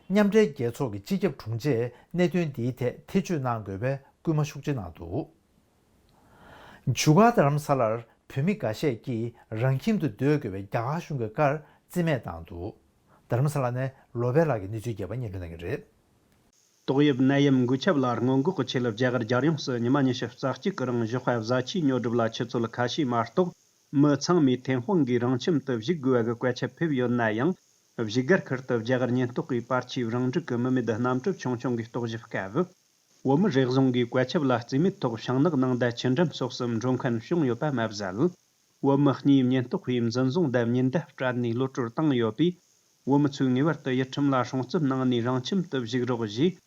མཉམ་འབྲེལ་རྒྱལ་ཚོགས་ཀྱི་སྤྱི་ཁྱབ་དྲུང་ཆེས་གནད་དོན་འདིའི་ཐད་ཐེ་བྱུས་གནང་དགོས་པའི་སྐུལ་མ་ཤུགས་ཆེ་གནང་འདུག་བཞུགས་སྒར་རྡ་རམ་ས་ལར་བོད་མི་འགའ་ཤས་ཀྱིས་རང་ཁྱིམ་དུ་སྡོད་དགོས་པའི་རྒྱ་གར་གཞུང་གི་བཀའ་རྩིས་མེད་བཏང་འདུག་རྡ་རམ་ས་ལ་ནས་ལོ་པཎ་ལགས་ཀྱིས་གནས་ཚུལ་རྒྱས་པ་སྙན་སྒྲོན་གནང་གི་རེད། ཏོག་དབྱིབས་ནད་ཡམས་འགོས་ཁྱབ་ལ་སྔོན་འགོག་གི་ཆེད། རྒྱ་གར་རྒྱལ་ཡོངས་སུ་ཉི་མ་ཉི་ཤུ་རྩ་གཅིག་གི་རིང་ཞོགས་པ་བཟའ་ཆས་ཉོ་སྒྲུབ་ལ་ཆུ་ཚོད་ཁ་ཤས་མ་གཏོགས་མི་ཚང་མས་ཐེམ་དཔོན་གྱིས་རང་ཁྱིམ་དུ་བཞུགས་དགོས་པ་གི་བཀའ་ཁྱབ་ཕེབས་ཡོད་ན་ཡང་། བཞུགས་སྒར་ཁུལ་དུ་རྒྱ་གར་ཉེན་རྟོག་པས་པར་ཆས་རང་འགྲིག་གི་མི་མེད་གནམ་གྲུ་ཆུང་ཆུང་གིས་རྟོག་ཞིབ་སྐབས། བོད་མི་རེ་ཟུང་གིས་བཀའ་ཁྱབ་ལ་རྩིས་མེད་ཐོག་ཤིང་ནགས་ནང་དང་ཆུ་འགྲམ་སོགས་སུ་འགྲོ་མཁན་བྱུང་ཡོད་པ་མ་ཟད། བོད་མི་གཉིས་ཉེན་རྟོག་པས་འཛིན་བཟུང་དང་ཉེན་བརྡ་སྤྲད་ནས་གློད་གྲོལ་བཏང་ཡོད་པས། བོད་མི་ཚོས་ངེས་པར་དུ་ཡུལ་ཁྲིམས་ལ་སྲུང་སྐྱོབ་གནང་ནས་རང་ཁྱིམ་དུ་བཞུགས་རོགས་ཞེས།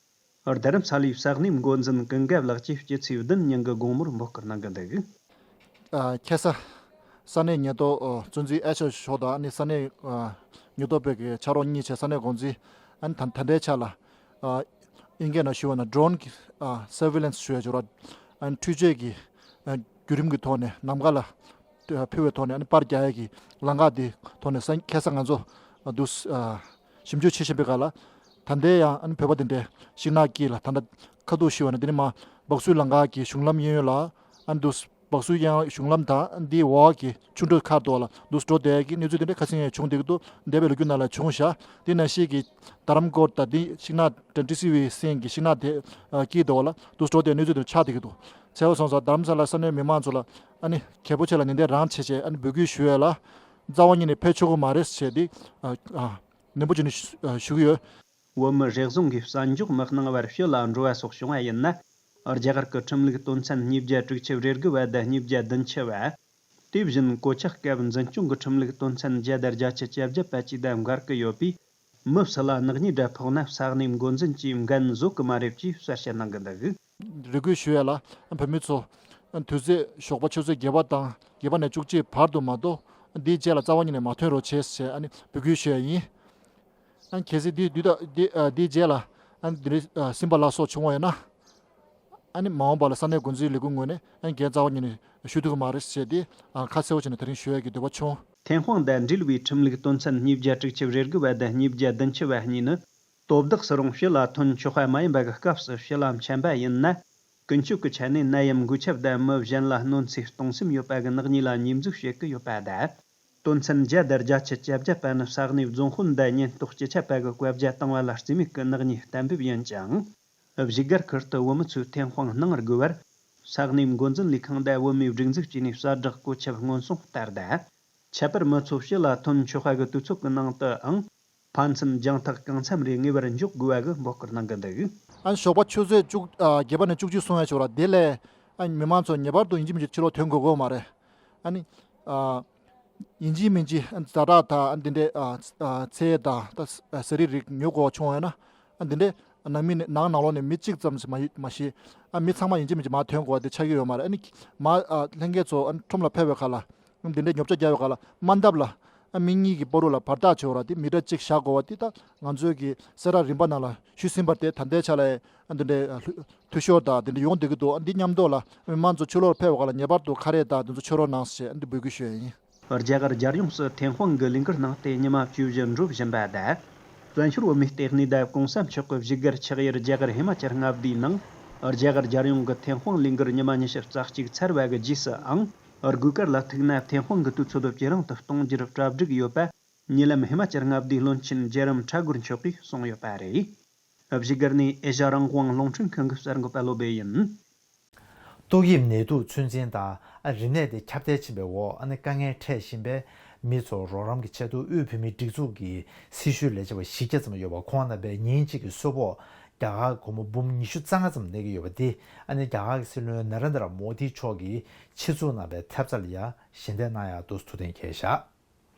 རྡ་རམ་ས་ལའི་ས་གནས་འགོ་འཛིན་ཀུན་དགའ་ལགས་ཀྱིས་སྤྱི་ཚེས་བདུན་ཉིན་གྱི་དགོང་མོར་འབོད་སྐུལ་གནང་གི་འདུག་ཨ། ཁ་སང་ས་གནས་ཉེན་རྟོག་ཨ། གཙོ་འཛིན་ཨེ་ཆོས་མཆོག་དང་ཨ་ནི་ས་གནས་ཨ། ཉེན་རྟོག་པའི་གི་ཕྱག་རོགས་གཉིས་བྱས་ས་གནས་འགོ་འཛིན་ཨ་ནི་ད་ད་ལྟའི་ཆ་ལ་ཨ། དབྱིན་སྐད་ནང་ཞུ་བ་ན་ཌོ་རོན་གྱི་ཨ། སར་ཝེ་ལན་སི་ཞུ་ཡ་ཅིག་ཡོད་རེད། ཨ་ནི་འཕྲུལ་ཆས་ཀྱི་ཨ། བརྒྱུད་རིམ་གྱི་ཐོག་ནས་ནམ་མཁའ་ལ་ཨ། འཕུར་བའི་ཐོག་ནས་ཨ་ནི་པར་རྒྱག་ཡ་གི་ལམ་ཁ་དེ་ཐོག་ནས་ས་ཁ་སང་ང་ཚོ་ཨ། འདུག་ཨ། ཞིབ་འཇུག་བྱེད་བཞིན་པའི་སྐབས་ལ། ད་ལྟའི་ཡང་ཨ་ནི་བོད་པ་དེ་འདྲའི་ཤིང་ནགས་དཀྱིལ་ལ་ད་ལྟ་ཁ་ཐུག་ཞུ་བ་ན་དེ་ནི་མ་སྦག་སུའི་ལམ་ཁ་གི་གཞུང་ལམ་གཡས་གཡོན་ལ་ཨ་ནི་འདུག་སྦག་སུའི་གཡས་གཡོན་གཞུང་ལམ་དང་འདིའི་འོག་གི་ཆུ་འགྲོ་ཁ་ཐོག་ལ་འདུག་འགྲོ་བསྡད་ཀྱི་གནས་ཚུལ་དེ་འདྲ་ཁ་སང་ཡང་བྱུང་བསྡད་ཀྱི་འདུག་འདས་པའི་ལོ་རྒྱུས་ནང་ལ་བྱུང་ཤག་དེ་ནང་བཞིན་གྱི་རྡ་རམ་སྐོར་དང་འདི་ཤིང་ནགས་ཌན་ཊི་སི་བི་སེང་གི་ཤིང་ནགས་དེ་དཀྱིལ་ཐོག་ལ་འདུག་འགྲོ་བསྡད་གནས་ཚུལ་དེ་འདྲ་ཆགས་བསྡད་ཀྱི་འདུག་བྱས་པ་སོང་ཙང་རྡ་རམ་ས་ལ་ས་གནས་མི་མང་ཚོ་ལ་ཨ་ནི་གལ་པོ་ཆེ་ལ་ནན་ཏན་རང་བྱེད་ཅེས་ཨ་ནི་འབོད་སྐུལ་ཞུ་ཡས་ལ་རྩ་བ་ཉིད་ནས་ཕེབས་ཆོག་གི་མ་རེད་ཟེར་ཏེ་ཨ། ནན་པོ་བྱས་ནས་ཞུ་གི་ཡོད། བོད་མི་རེ་ཟུང་གིས་བསམ་འཇོག་མི་གནང་བར་ཕྱི་ལ་འགྲོ་བ་སོགས་བྱུང་བ་ཡིན་ན། རྒྱ་གར་གྱི་ཁྲིམས་ལུགས་དོན་ཚན་ཉིས་བརྒྱ་དྲུག་ཅུ་རེ་དགུ་བ་དང་ཉིས་བརྒྱ་བདུན་ཅུ་བ། དེ་བཞིན་གོད་ཆག་སྐབས་འཛིན་སྐྱོང་གི་ཁྲིམས་ལུགས་དོན་ཚན་བརྒྱ་དང་བརྒྱད་ཅུ་གྱ་བརྒྱད་པ་བཅས་དང་འགལ་གྱི་ཡོད་པས། མི་སུ་ལ་ནག་ཉེས་འདྲ་ཕོག་ན་ས་གནས་འགོ་འཛིན་གྱིས་འགན་བཟོད་ཀྱི་མ་རེད་ཅེས་གསལ་བཤད་གནང་གི་འདུག་རེ་སྐུལ་ཞུ་ཡ་ལ་བོད་མི་ཚོ་དུས་ཚོད་ཞོགས་པ་ཆུ་ཚོད་བརྒྱད་པ་དང་བརྒྱད་པ་ནས་བཅུ་གཅིག་བར་དུ་མ་གཏོགས་འདིའི་རྗེས་ལ་རྩ་བ་ཉིད་ནས་མ་ཐོན་རོགས་བྱེད་ཅེས་ཨ་ནི་འབོད་སྐུལ་ཞུ་ཡ་ཡིན། ཨ་ནི་གལ་སྲིད་འདི་དུས་ད་འདི་ཨ་འདིའི་རྗེས་ལ་ཨ་ནི་འདི་འདྲའི་ཨ་སིམ་པ་ལ་སོགས་བྱུང་བ་ཡིན་ན། ཨ་ནི་མ་འོངས་པ་ལ་ས་གནས་འགོ་འཛིན་ལས་ཁུངས་ངོས་ནས་ཨ་ནི་འགན་རྩ་བ་ཉིད་ནས་ཞུ་ཐུབ་ཀྱི་མ་རེད་ཟེར་ཏེ་ཨ་ཁ་གསལ་པོ་བྱས་ནས་དེ་རིང་ཞུ་ཡས་ཀྱི་འདོད་པ་བྱུང་། ཐེམ་དཔོན་དང་འབྲེལ་བའི་ཁྲིམས་ལུགས་དོན་ཚན་ཉིས་བརྒྱ་དྲུག་ཅུ་རེ་དགུ་བ་དང་ཉིས་བརྒྱ་བདུན་ཅུ་བ་གཉིས་ནི། དོ་བདག་སུ་རུང་ཕྱི་ལ་ཐོན་ཆོག་པ་མ་ཡིན་པ་གི་སྐབས་སུ་ཕྱི་ལ་འཕྱན་པ་ཡིན་ན། ཀུན་སྤྱོད་ཀྱི་ཆ་ནས་ནད་ཡམས་འགོས་ཁྱབ་དང་མི་གཞན་ལ་གནོད་འཚེ་གཏོང་སེམས་ཡོད་པ་གི་ནག་ཉེས་ལ་ཉེས་འཛུགས་བྱེད་ཀྱི་ཡོད་པ་དང་། དོན་ཚན་བརྒྱ་དང་བརྒྱད་ཅུ་གྱ་བརྒྱད་པ་ནི་ས་གནས་རྫོང་དཔོན་དང་ཉེན་རྟོག་སྤྱི་ཁྱབ་པ་གི་བཀའ་རྒྱ་བཏང་བ་ལ་རྩིས་མེད་ཀྱི་ནག་ཉེས་གཏན་འབེབས་ཡིན་ཅིང་། བཞུགས་སྒར་ཁུལ་དུ་བོད་མི་ཚོས་ཐེམ་དཔོན་གནང་དགོས་པར། ས་གནས་འགོ་འཛིན་ལས་ཁང་དང་བོད་མིའི་སྒྲིག་འཛུགས་བཅས་ནས་གསལ་བསྒྲགས་བཀོད་ཁྱབ་སྔོན་སོང་ལྟར་དང་། ཁྱད་པར་མི་ཚོ་ཕྱི་ལ་ཐོན་ཆོག་པ་གི་དུས་ཚོད་ཀྱི་ནང་དུའང་། ཕན་ཚུན་རྒྱང་ཐག་གང་འཚམ་རེ་ངེས་པར་འཇོག་དགོས་པ་གི་འབོད་སྐུལ་གནང་གི་འདུག་ཨ་ནི་ཞོགས་པ་ཆུ་ཚོད་བཅུ་ཨ་བརྒྱད་པ་ནས་བཅུ་གཅིག་སོང་ཡ་ཆོག་ར་དེ་ལས་ ཨ་མི་མང་ཚོ་ངེས་པར་དུ་ཡིན་གཅིག་མིན་གཅིག་ཕྱི་ལོགས་ཐོན་དགོས་ཀྱི་ཡོད་མ་རེད། ཨ་ནི། ཨ། ཡིན་གཅིག་མིན་གཅིག་ཨ་ཛ་དྲག་དང་ཨ་འདི་འདྲའི་ཨ་ཨ་ཚལ་དང་ད་ཟ་རིགས་རིགས་ཉོ་དགོས་པ་བྱུང་བ་ཡིན་ན། ཨ་འདི་འདྲའི་ནང་མི་ནི་ནང་ནང་ལོགས་ནས་མི་གཅིག་ཙམ་ཞིག་མ་ཡི་མ་གཞི། ཨ་མི་ཚང་མ་ཡིན་གཅིག་མིན་གཅིག་མར་ཐོན་དགོས་པ་དེ་ཆགས་ཀྱི་ཡོད་མ་རེད། ཨ་ནི་མར་ཨ་ལྷན་རྒྱས་ཚོ་ཨ་ཁྲོམ་ལ་ཕེབས་པའི་ཁ་ལ། ཨ་འདི་འདྲའི་ཉོ་ཆ་རྒྱག་པའི་ཁ་ལ་དམའ་འདབ་ལ། ཨ་མི་གཉིས་ཀྱི་བར་དུ་ལ་བར་ཐག་བྱེད་པ་ར་དེ་མི་ཊར་གཅིག་བཞག་དགོས་པ་དེ་ད་ང་ཚོའི་གི་གསལ་བསྒྲགས་རིམ་པ་ནང་ལ་ཞུས་ཟིན་པ་དེ་ད་ལྟའི་ཆ་ལ་ཨ་འདི་འདྲའི་ཨ་ལྷོད། འཐུས་ཤོར་དང་དེ་འདྲ་ཡོང་བསྡད་ཀྱི་འདུག་འདི་མཉམ་དུ་ལ་མི་མང་ཚོ་ཕྱི་ལོགས་ཕེབས་པ་ག་ལ་ངེས་པར་དུ་ཁ་རས་དང་དེ་ཚོ་ཕྱི་རོལ་ནང་ཞེས་འདི་འབོད་སྐུལ་ཞུ་ཡ་ཡིན། རྒྱ་གར་རྒྱལ་ཡོངས་སུ་ཐེམ་དཔོན་གྱི་ལས་འགུལ་གནང་སྟེ་ཉི་མ་བཅུ་བཞི་འགྲོ་བཞིན་པ་དང་། བཙན་བྱོལ་བོད་མིའི་ལྟེ་གནས་དང་གོང་ས་མཆོག་གི་བཞུགས་སྒར་ཆགས་ཡུལ་རྒྱ་གར་ཧི་མ་ཅལ་མངའ་སྡེའི་ནང་། རྒྱ་གར་རྒྱལ་ཡོངས་ཀྱི་ཐེམ་དཔོན་ལས་འགུལ་ཉི་མ་ཉི་ཤུ་རྩ་གཅིག་ཚར་བ་གི་རྗེས་སུའང་། དགོས་གལ་ལ་ཐུག་ན་ཐེམ་དཔོན་གྱི་དུས་ཚོད་ཇེ་རིང་དུ་གཏོང་རྒྱུར་གྲ་སྒྲིག་ཡོད་པ། ཉེ་ལམ་ཧི་མ་ཅལ་མངའ་སྡེའི་བློན་ཆེན་ཇེ་རམ་ཁྲ་གུར་མཆོག་གིས་གསུངས་ཡོད་པ་རེད། བཞུགས་སྒར་ནས་ཨེ་ཤ་རང་དབང་རླུང་འཕྲིན་ཁང་གི་གསར་འགོད་པ་བློ་བྷེ་ཡིན། ཏོག་དབྱིབས་ནད་དུག་ཚོད་འཛིན་དང་རིམས་ནད་དེ་ཁྱབ་གདལ་ཕྱིན་པའི་འོག་ཨ་ནི་དཀའ་ངལ་འཕྲད་བཞིན་པའི་མི་ཚོར་རོགས་རམ་གྱི་ཆེད་དུ་དབུས་བོད་མིའི་སྒྲིག་འཛུགས་ཀྱི་སྲི་ཞུའི་ལས་བྱེད་པ་བཞི་བརྒྱ་ཙམ་ཡོད་པ། ཁོང་རྣམ་པས་ཉིན་གཅིག་གི་གསོལ་ཕོགས་རྒྱ་གར་སྒོར་མོ་འབུམ་ཉི་ཤུ་རྩ་ལྔ་ཙམ་གནས་ཀྱི་ཡོད་པ་འདི་ཨ་ནི་རྒྱ་གར་གྱི་སྲིད་བློན་ན་རེན་དྲ་མོ་དི་མཆོག་གིས་ཆེད་འཛུགས་གནང་བའི་ཐེབས་རྩ་ལ་ཡང་ཞལ་འདེབས་གནང་ཡག་ཏུ་ཐུགས་གཏན་འཁེལ་བཞག་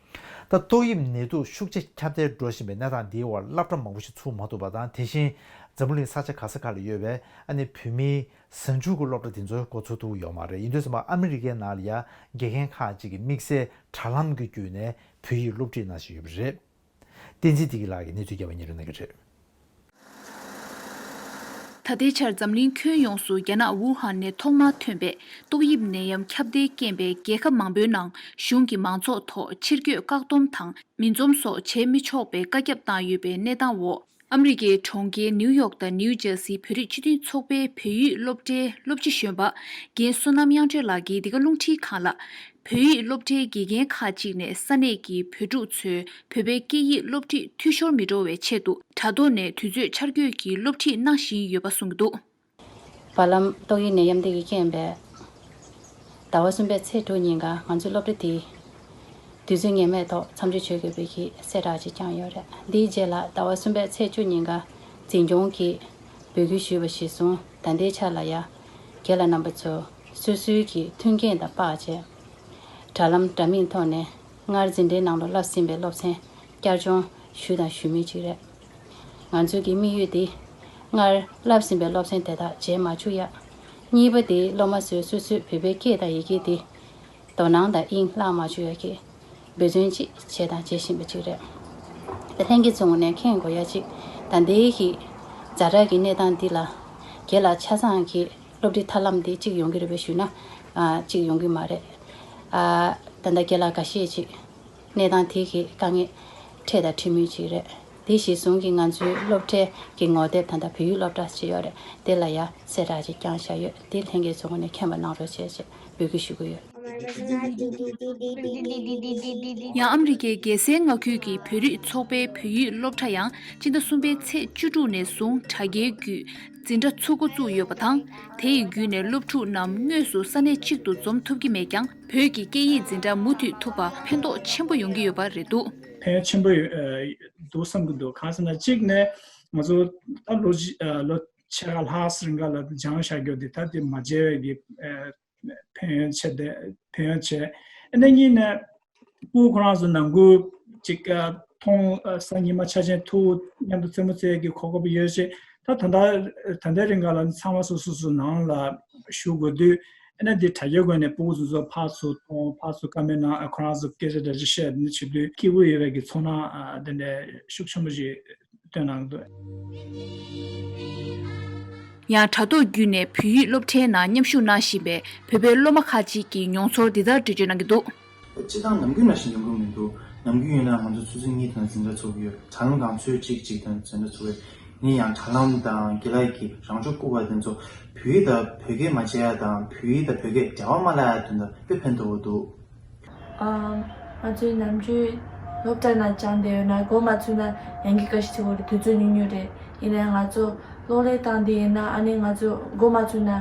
ད་ཏོག་དབྱིབས་ནད་དུག་ཤུགས་ཆེ་ཁྱབ་གདལ་འགྲོ་བཞིན་པའི་གནས་སྟངས་འདིའི་འོག་སློབ་གྲྭ་མང་པོ་ཞིག་ཚུགས་མ་ཐུབ་པ་དང་། དེ་བཞིན་འཛམ་བུ་གླིང་ས་ཆ་ག་ས་ག་ལ་ཡོད་པའི་ཨ་ནི་བོད་མིའི་གཟའ་མཇུག་གི་སློབ་གྲྭ་དེ་ཚོ་འགོ་ཚུགས་ཐུབ་ཀྱི་ཡོད་མ་རེད། ཡིན་དུས་ཙམ་པ་ཨ་མི་རི་ཀའི་ནང་ལ་ཡང་དགེ་རྒན་ཁག་ཅིག་གིས་དམིགས་བསལ་དྲ་ལམ་གྱི་བརྒྱུད་ནས་བོད་ཡིག་སློབ་ཁྲིད་གནང་བཞིན་ཡོད་པ་རེད། བསྟན་འཛིན་བདེ་སྐྱིད་ལགས་ཀྱིས་གནས་ཚུལ་རྒྱས་པ་སྙན་སྒྲོན་གནང་གི་རེད། ད་ལྟའི་ཆར་འཛམ་གླིང་ཁྱོན་ཡོངས་སུ་རྒྱ་ནག་ཝུ་ཧན་ནས་ཐོག་མར་ཐོན་པའི་ཏོག་དབྱིབས་ནད་ཡམས་ཁྱབ་གདལ་རྐྱེན་པས་རྒྱལ་ཁབ་མང་པོའི་ནང་གཞུང་གི་མང་ཚོགས་ཐོག་ཕྱིར་སྐྱོད་བཀག་སྡོམ་དང་མི་འཛོམས་སོགས་བྱེད་མི་ཆོག་པའི་བཀའ་ཁྱབ་བཏང་ཡོད་པའི་གནས་སྟངས་འོག་ཨ་མི་རི་ཀའི་གྲོང་ཁྱེར་ནིའུ་ཡོག་དང་ནིའུ་ཇར་སིའི་བོད་རིགས་སྤྱི་མཐུན་ཚོགས་པའི་བོད་ཡིག་སློབ་གྲྭའི་སློབ་སྤྱི་གཞོན་པ་རྒན་བསོད་ནམས་དབྱངས་སྒྲོན་ལགས་ཀྱིས་འདི་ག་རླུང་འཕྲིན་ཁང་ལ། བོད་ཡིག་སློབ་གྲྭའི་དགེ་རྒན་ཁག་ཅིག་ནས་ས་གནས་ཀྱི་བོད་ཕྲུག་ཚོས་བོད་པའི་སྐད་ཡིག་སློབ་ཁྲིད་འཐུས་ཤོར་མི་འགྲོ་བའི་ཆེད་དུ། དྲ་ཐོག་ནས་དུས་ཚོད་འཆར་འགོད་ཀྱིས་སློབ་ཁྲིད་གནང་བཞིན་ཡོད་པ་གསུངས་ཀྱི་འདུག་བར་ལམ་ཏོག་དབྱིབས་ནད་ཡམས་འདི་གི་རྐྱེན་པས། ཟླ་བ་གསུམ་པའི་ཚེས་དྲུག་ཉིན་ཀ་ང་ཚོའི་སློབ་གྲྭ་དེའི་དུས་ཚོད་ངེས་མེད་ཐོག་མཚམས་འཇོག་བྱེད་དགོས་པའི་གི་གསལ་བསྒྲགས་ཅིག་བསྐྱངས་ཡོད་རེད། འདིའི་རྗེས་ལ་ཟླ་བ་གསུམ་པའི་ཚེས་བཅུ་ཉིན་ཀ་འཛིན་སྐྱོང་གིས་འབོད་སྐུལ་ཞུས་པ་གཞིར་བཟུང་ད་ལྟའི་ཆ་ལ་ཡ། རྒན་ལགས་རྣམ་པ་ཚོ་སོ་སོའི་གི་མཐུན་རྐྱེན་དང་དཔག་བྱས། དྲ་ལམ་འདྲ་མིན་ཐོག་ནས་སྔར་འཛིན་གྲྭའི་ནང་ལ་བསླབས་ཟིན་པའི་སློབ་ཚན་བསྐྱར་སྦྱོང་ཞུས་དང་ཞུ་མུས་ཅིག་རེད། ང་ཚོའི་གི་དམིགས་ཡུལ་དེ་སྔར་བསླབས་ཟིན་པའི་སློབ་ཚན་དེ་དག་བརྗེད་མ་བཅུག་ཡ། གཉིས་པ་དེ་སློབ་མ་ཚོས་སོ་སོའི་བོད་པའི་སྐད་དང་ཡི་གེ་དེ་དོ་སྣང་དང་དབྱིངས་བརླག་མ་བཅུག་ཡ་གི་འབད་བརྩོན་ཅིག་བྱས་དང་བྱེད་བཞིན་པ་ཅིག་རེད། ད་ལྷན་རྒྱས་ཚོའི་ངོས་ནས་མཁྱེན་དགོས་ཡ་ཅིག་ད་ལྟའི་གི་ཛ་དྲག་གི་གནས་སྟངས་འདི་ལ་རྒན་ལགས་ཆ་ཚང་གི་སློབ་ཁྲིད་ཐབས་ལམ་དེ་གཅིག་ཡོང་གི་རེད་པས་ཞུས་ན། ཨ། གཅིག་ཡོང་གི་མ་རེད། ཨ། ད་ལྟ་རྒན་ལགས་འགའ་ཤས་ཅིག་གནས་སྟངས་དེ་གི་དཀའ་ངལ་འཕྲད་དང་འཕྲད་མུས་ཅིག་རེད། དེ་གཞིར་བཟུང་གིས་ང་ཚོའི་སློབ་གྲྭའི་གི་ངོ་དེབ་ད་ལྟ་བོད་ཡིག་སློབ་གྲྭ་ཅིག་ཡོད་རེད། དེ་ལ་ཡ་གསལ་བསྒྲགས་ཅིག་བསྐྱངས་བཞག་ཡོད། དེ་ལྷན་རྒྱས་ཚོའི་ངོས་ནས་མཁྱེན་པ་གནང་རོགས་བྱེད་ཅེས་འབོད་སྐུལ་ཞུ་གི་ཡོད། ཡང་ཨ་མི་རི་ཀའི་རྒྱལ་སའི་མངའ་ཁུལ་གྱི་བོད་རིགས་ཚོགས་པའི་བོད་ཡིག་སློབ་གྲྭ་ཡང་སྤྱི་ཟླ་གསུམ་པའི་ཚེས་བཅུ་དྲུག་ནས་བཟུང་དྲ་རྒྱའི་བརྒྱུད་འཛིན་གྲྭ་ཚུགས་འགོ་བཙུགས་ཡོད་པ་དང་། དེ་ཡི་བརྒྱུད་ནས་སློབ་ཕྲུག་རྣམས་དངོས་སུ་ས་གནས་གཅིག་ཏུ་འཛོམས་ཐུབ་ཀྱི་མེད་ཀྱང་། བོད་ཀྱི་སྐད་ཡིག་འཛིན་གྲྭ་མུ་མཐུད་ཐུབ་པ་ཕན་ཐོགས་ཆེན་པོ་ཡོང་གི་ཡོད་པ་རེད་འདུག་ཕན་ཡོན་ཆེན་པོ་ཡོད་འདུག་བསམ་གྱི་འདུག་གང་ཟེར་ན་གཅིག་ནས་ང་ཚོ་ད་ལོ་ལོ་ཕྱེད་ཀ་ལྷག་རིང་ག་ལ་སྦྱངས་བཞག་རྒྱུ་དེ་ད་དེ་མ་བརྗེད་པའི་གི་ཕན་ཡོན་ཆེ་དེ་ཕན་ཡོན་ཆེ། ཨ་ནི་གཉིས་ནས་སྤུ་གུ་ཁོ་རང་ཚོ་ནང་ཁུལ་ཅིག་མཐོང་སང་ཉི་མ་ཆ་ཆེན་ཐུག་མཉམ་དུ་རྩེད་མོ་རྩེ་གི་གོ་སྐབས་ཡོད་ཅེས། ད་ད་ལྟ་ད་ལྟའི་རིང་ག་ལ་ཚང་མ་སོ་སོ་སོ་ནང་ལ་བཞུགས་དགོས་དུས། ཨ་ནི་འདི་དྲ་རྒྱའི་སྒོ་ནས་སྤུ་གུ་ཚོ་ཚོ་ཕར་ཚུར་མཐོང་ཕར་ཚུར་བཀའ་མོལ་གནང་ཁོ་རང་ཚོ་སྐད་ཆ་འདྲ་ཅིག་བཤད་འདི་བྱེད་དུས་སྐྱིད་པོ་ཡོད་པའི་གི་ཚོར་སྣང་དེ་འདྲ་ཤུགས་ཆེན་པོ་ཞིག་སྟོན་གནང་འདུག་ཡང་དྲ་ཐོག་བརྒྱུད་ནས་བོད་ཡིག་སློབ་གྲྭའི་ནང་མཉམ་ཞུགས་གནང་བཞིན་པའི་བོད་པའི་སློབ་མ་ཁག་ཅིག་གིས་མྱོང་ཚོར་འདི་ལྟར་འགྲེལ་བརྗོད་གནང་གི་འདུག་སྤྱིར་བཏང་ནམ་རྒྱུན་ནང་བཞིན་ཡོང་གི་མི་འདུག་ནམ་རྒྱུན་ཡིན་ན་ང་ཚོ་ཆུ་ཚོད་གཉིས་དང་འཛིན་གྲྭ་ཚུགས་ཀྱི་ཡོད། དྲ་ལམ་སྒང་ཚོད་གཅིག་གཅིག་དང་འཛིན་གྲྭ་ཚུགས་ཡོད། ཡིན་ཡང་དྲ་ལམ་དང་དགེ་ལགས་ཀྱིས་རང་སྦྱོང་བསྐུར་བ་དེ་ཚོ་བོད་ཡིག་དང་བོད་སྐད་མ་བརྗེད་ཡ་དང་བོད་ཡིག་དང་བོད་སྐད་འབྲེལ་བ་མ་བརླག་ཡ་དོན་དུ་དཔེ་ཕན་ཐོགས་པོ་འདུག་ཨ། ང་ཚོའི་ནམ་རྒྱུན་སློབ་གྲྭ་ནང་སྦྱངས་བསྡད་ཡོད་ན་འགོ་མ་ཚུགས་ན་ཡང་གི་དགའ་ཞིག་ཚིག་གོ་རེད། དུས་ཚོད་ཉུང་ཉུང་རེད། ཡིན་ནའི་ང་ཚོ་གློག་ཀླད་སྟེང་དེ་ཡིན་ན་ཨ་ནི་ང་ཚོ་འགོ་མ་ཚུགས་ན་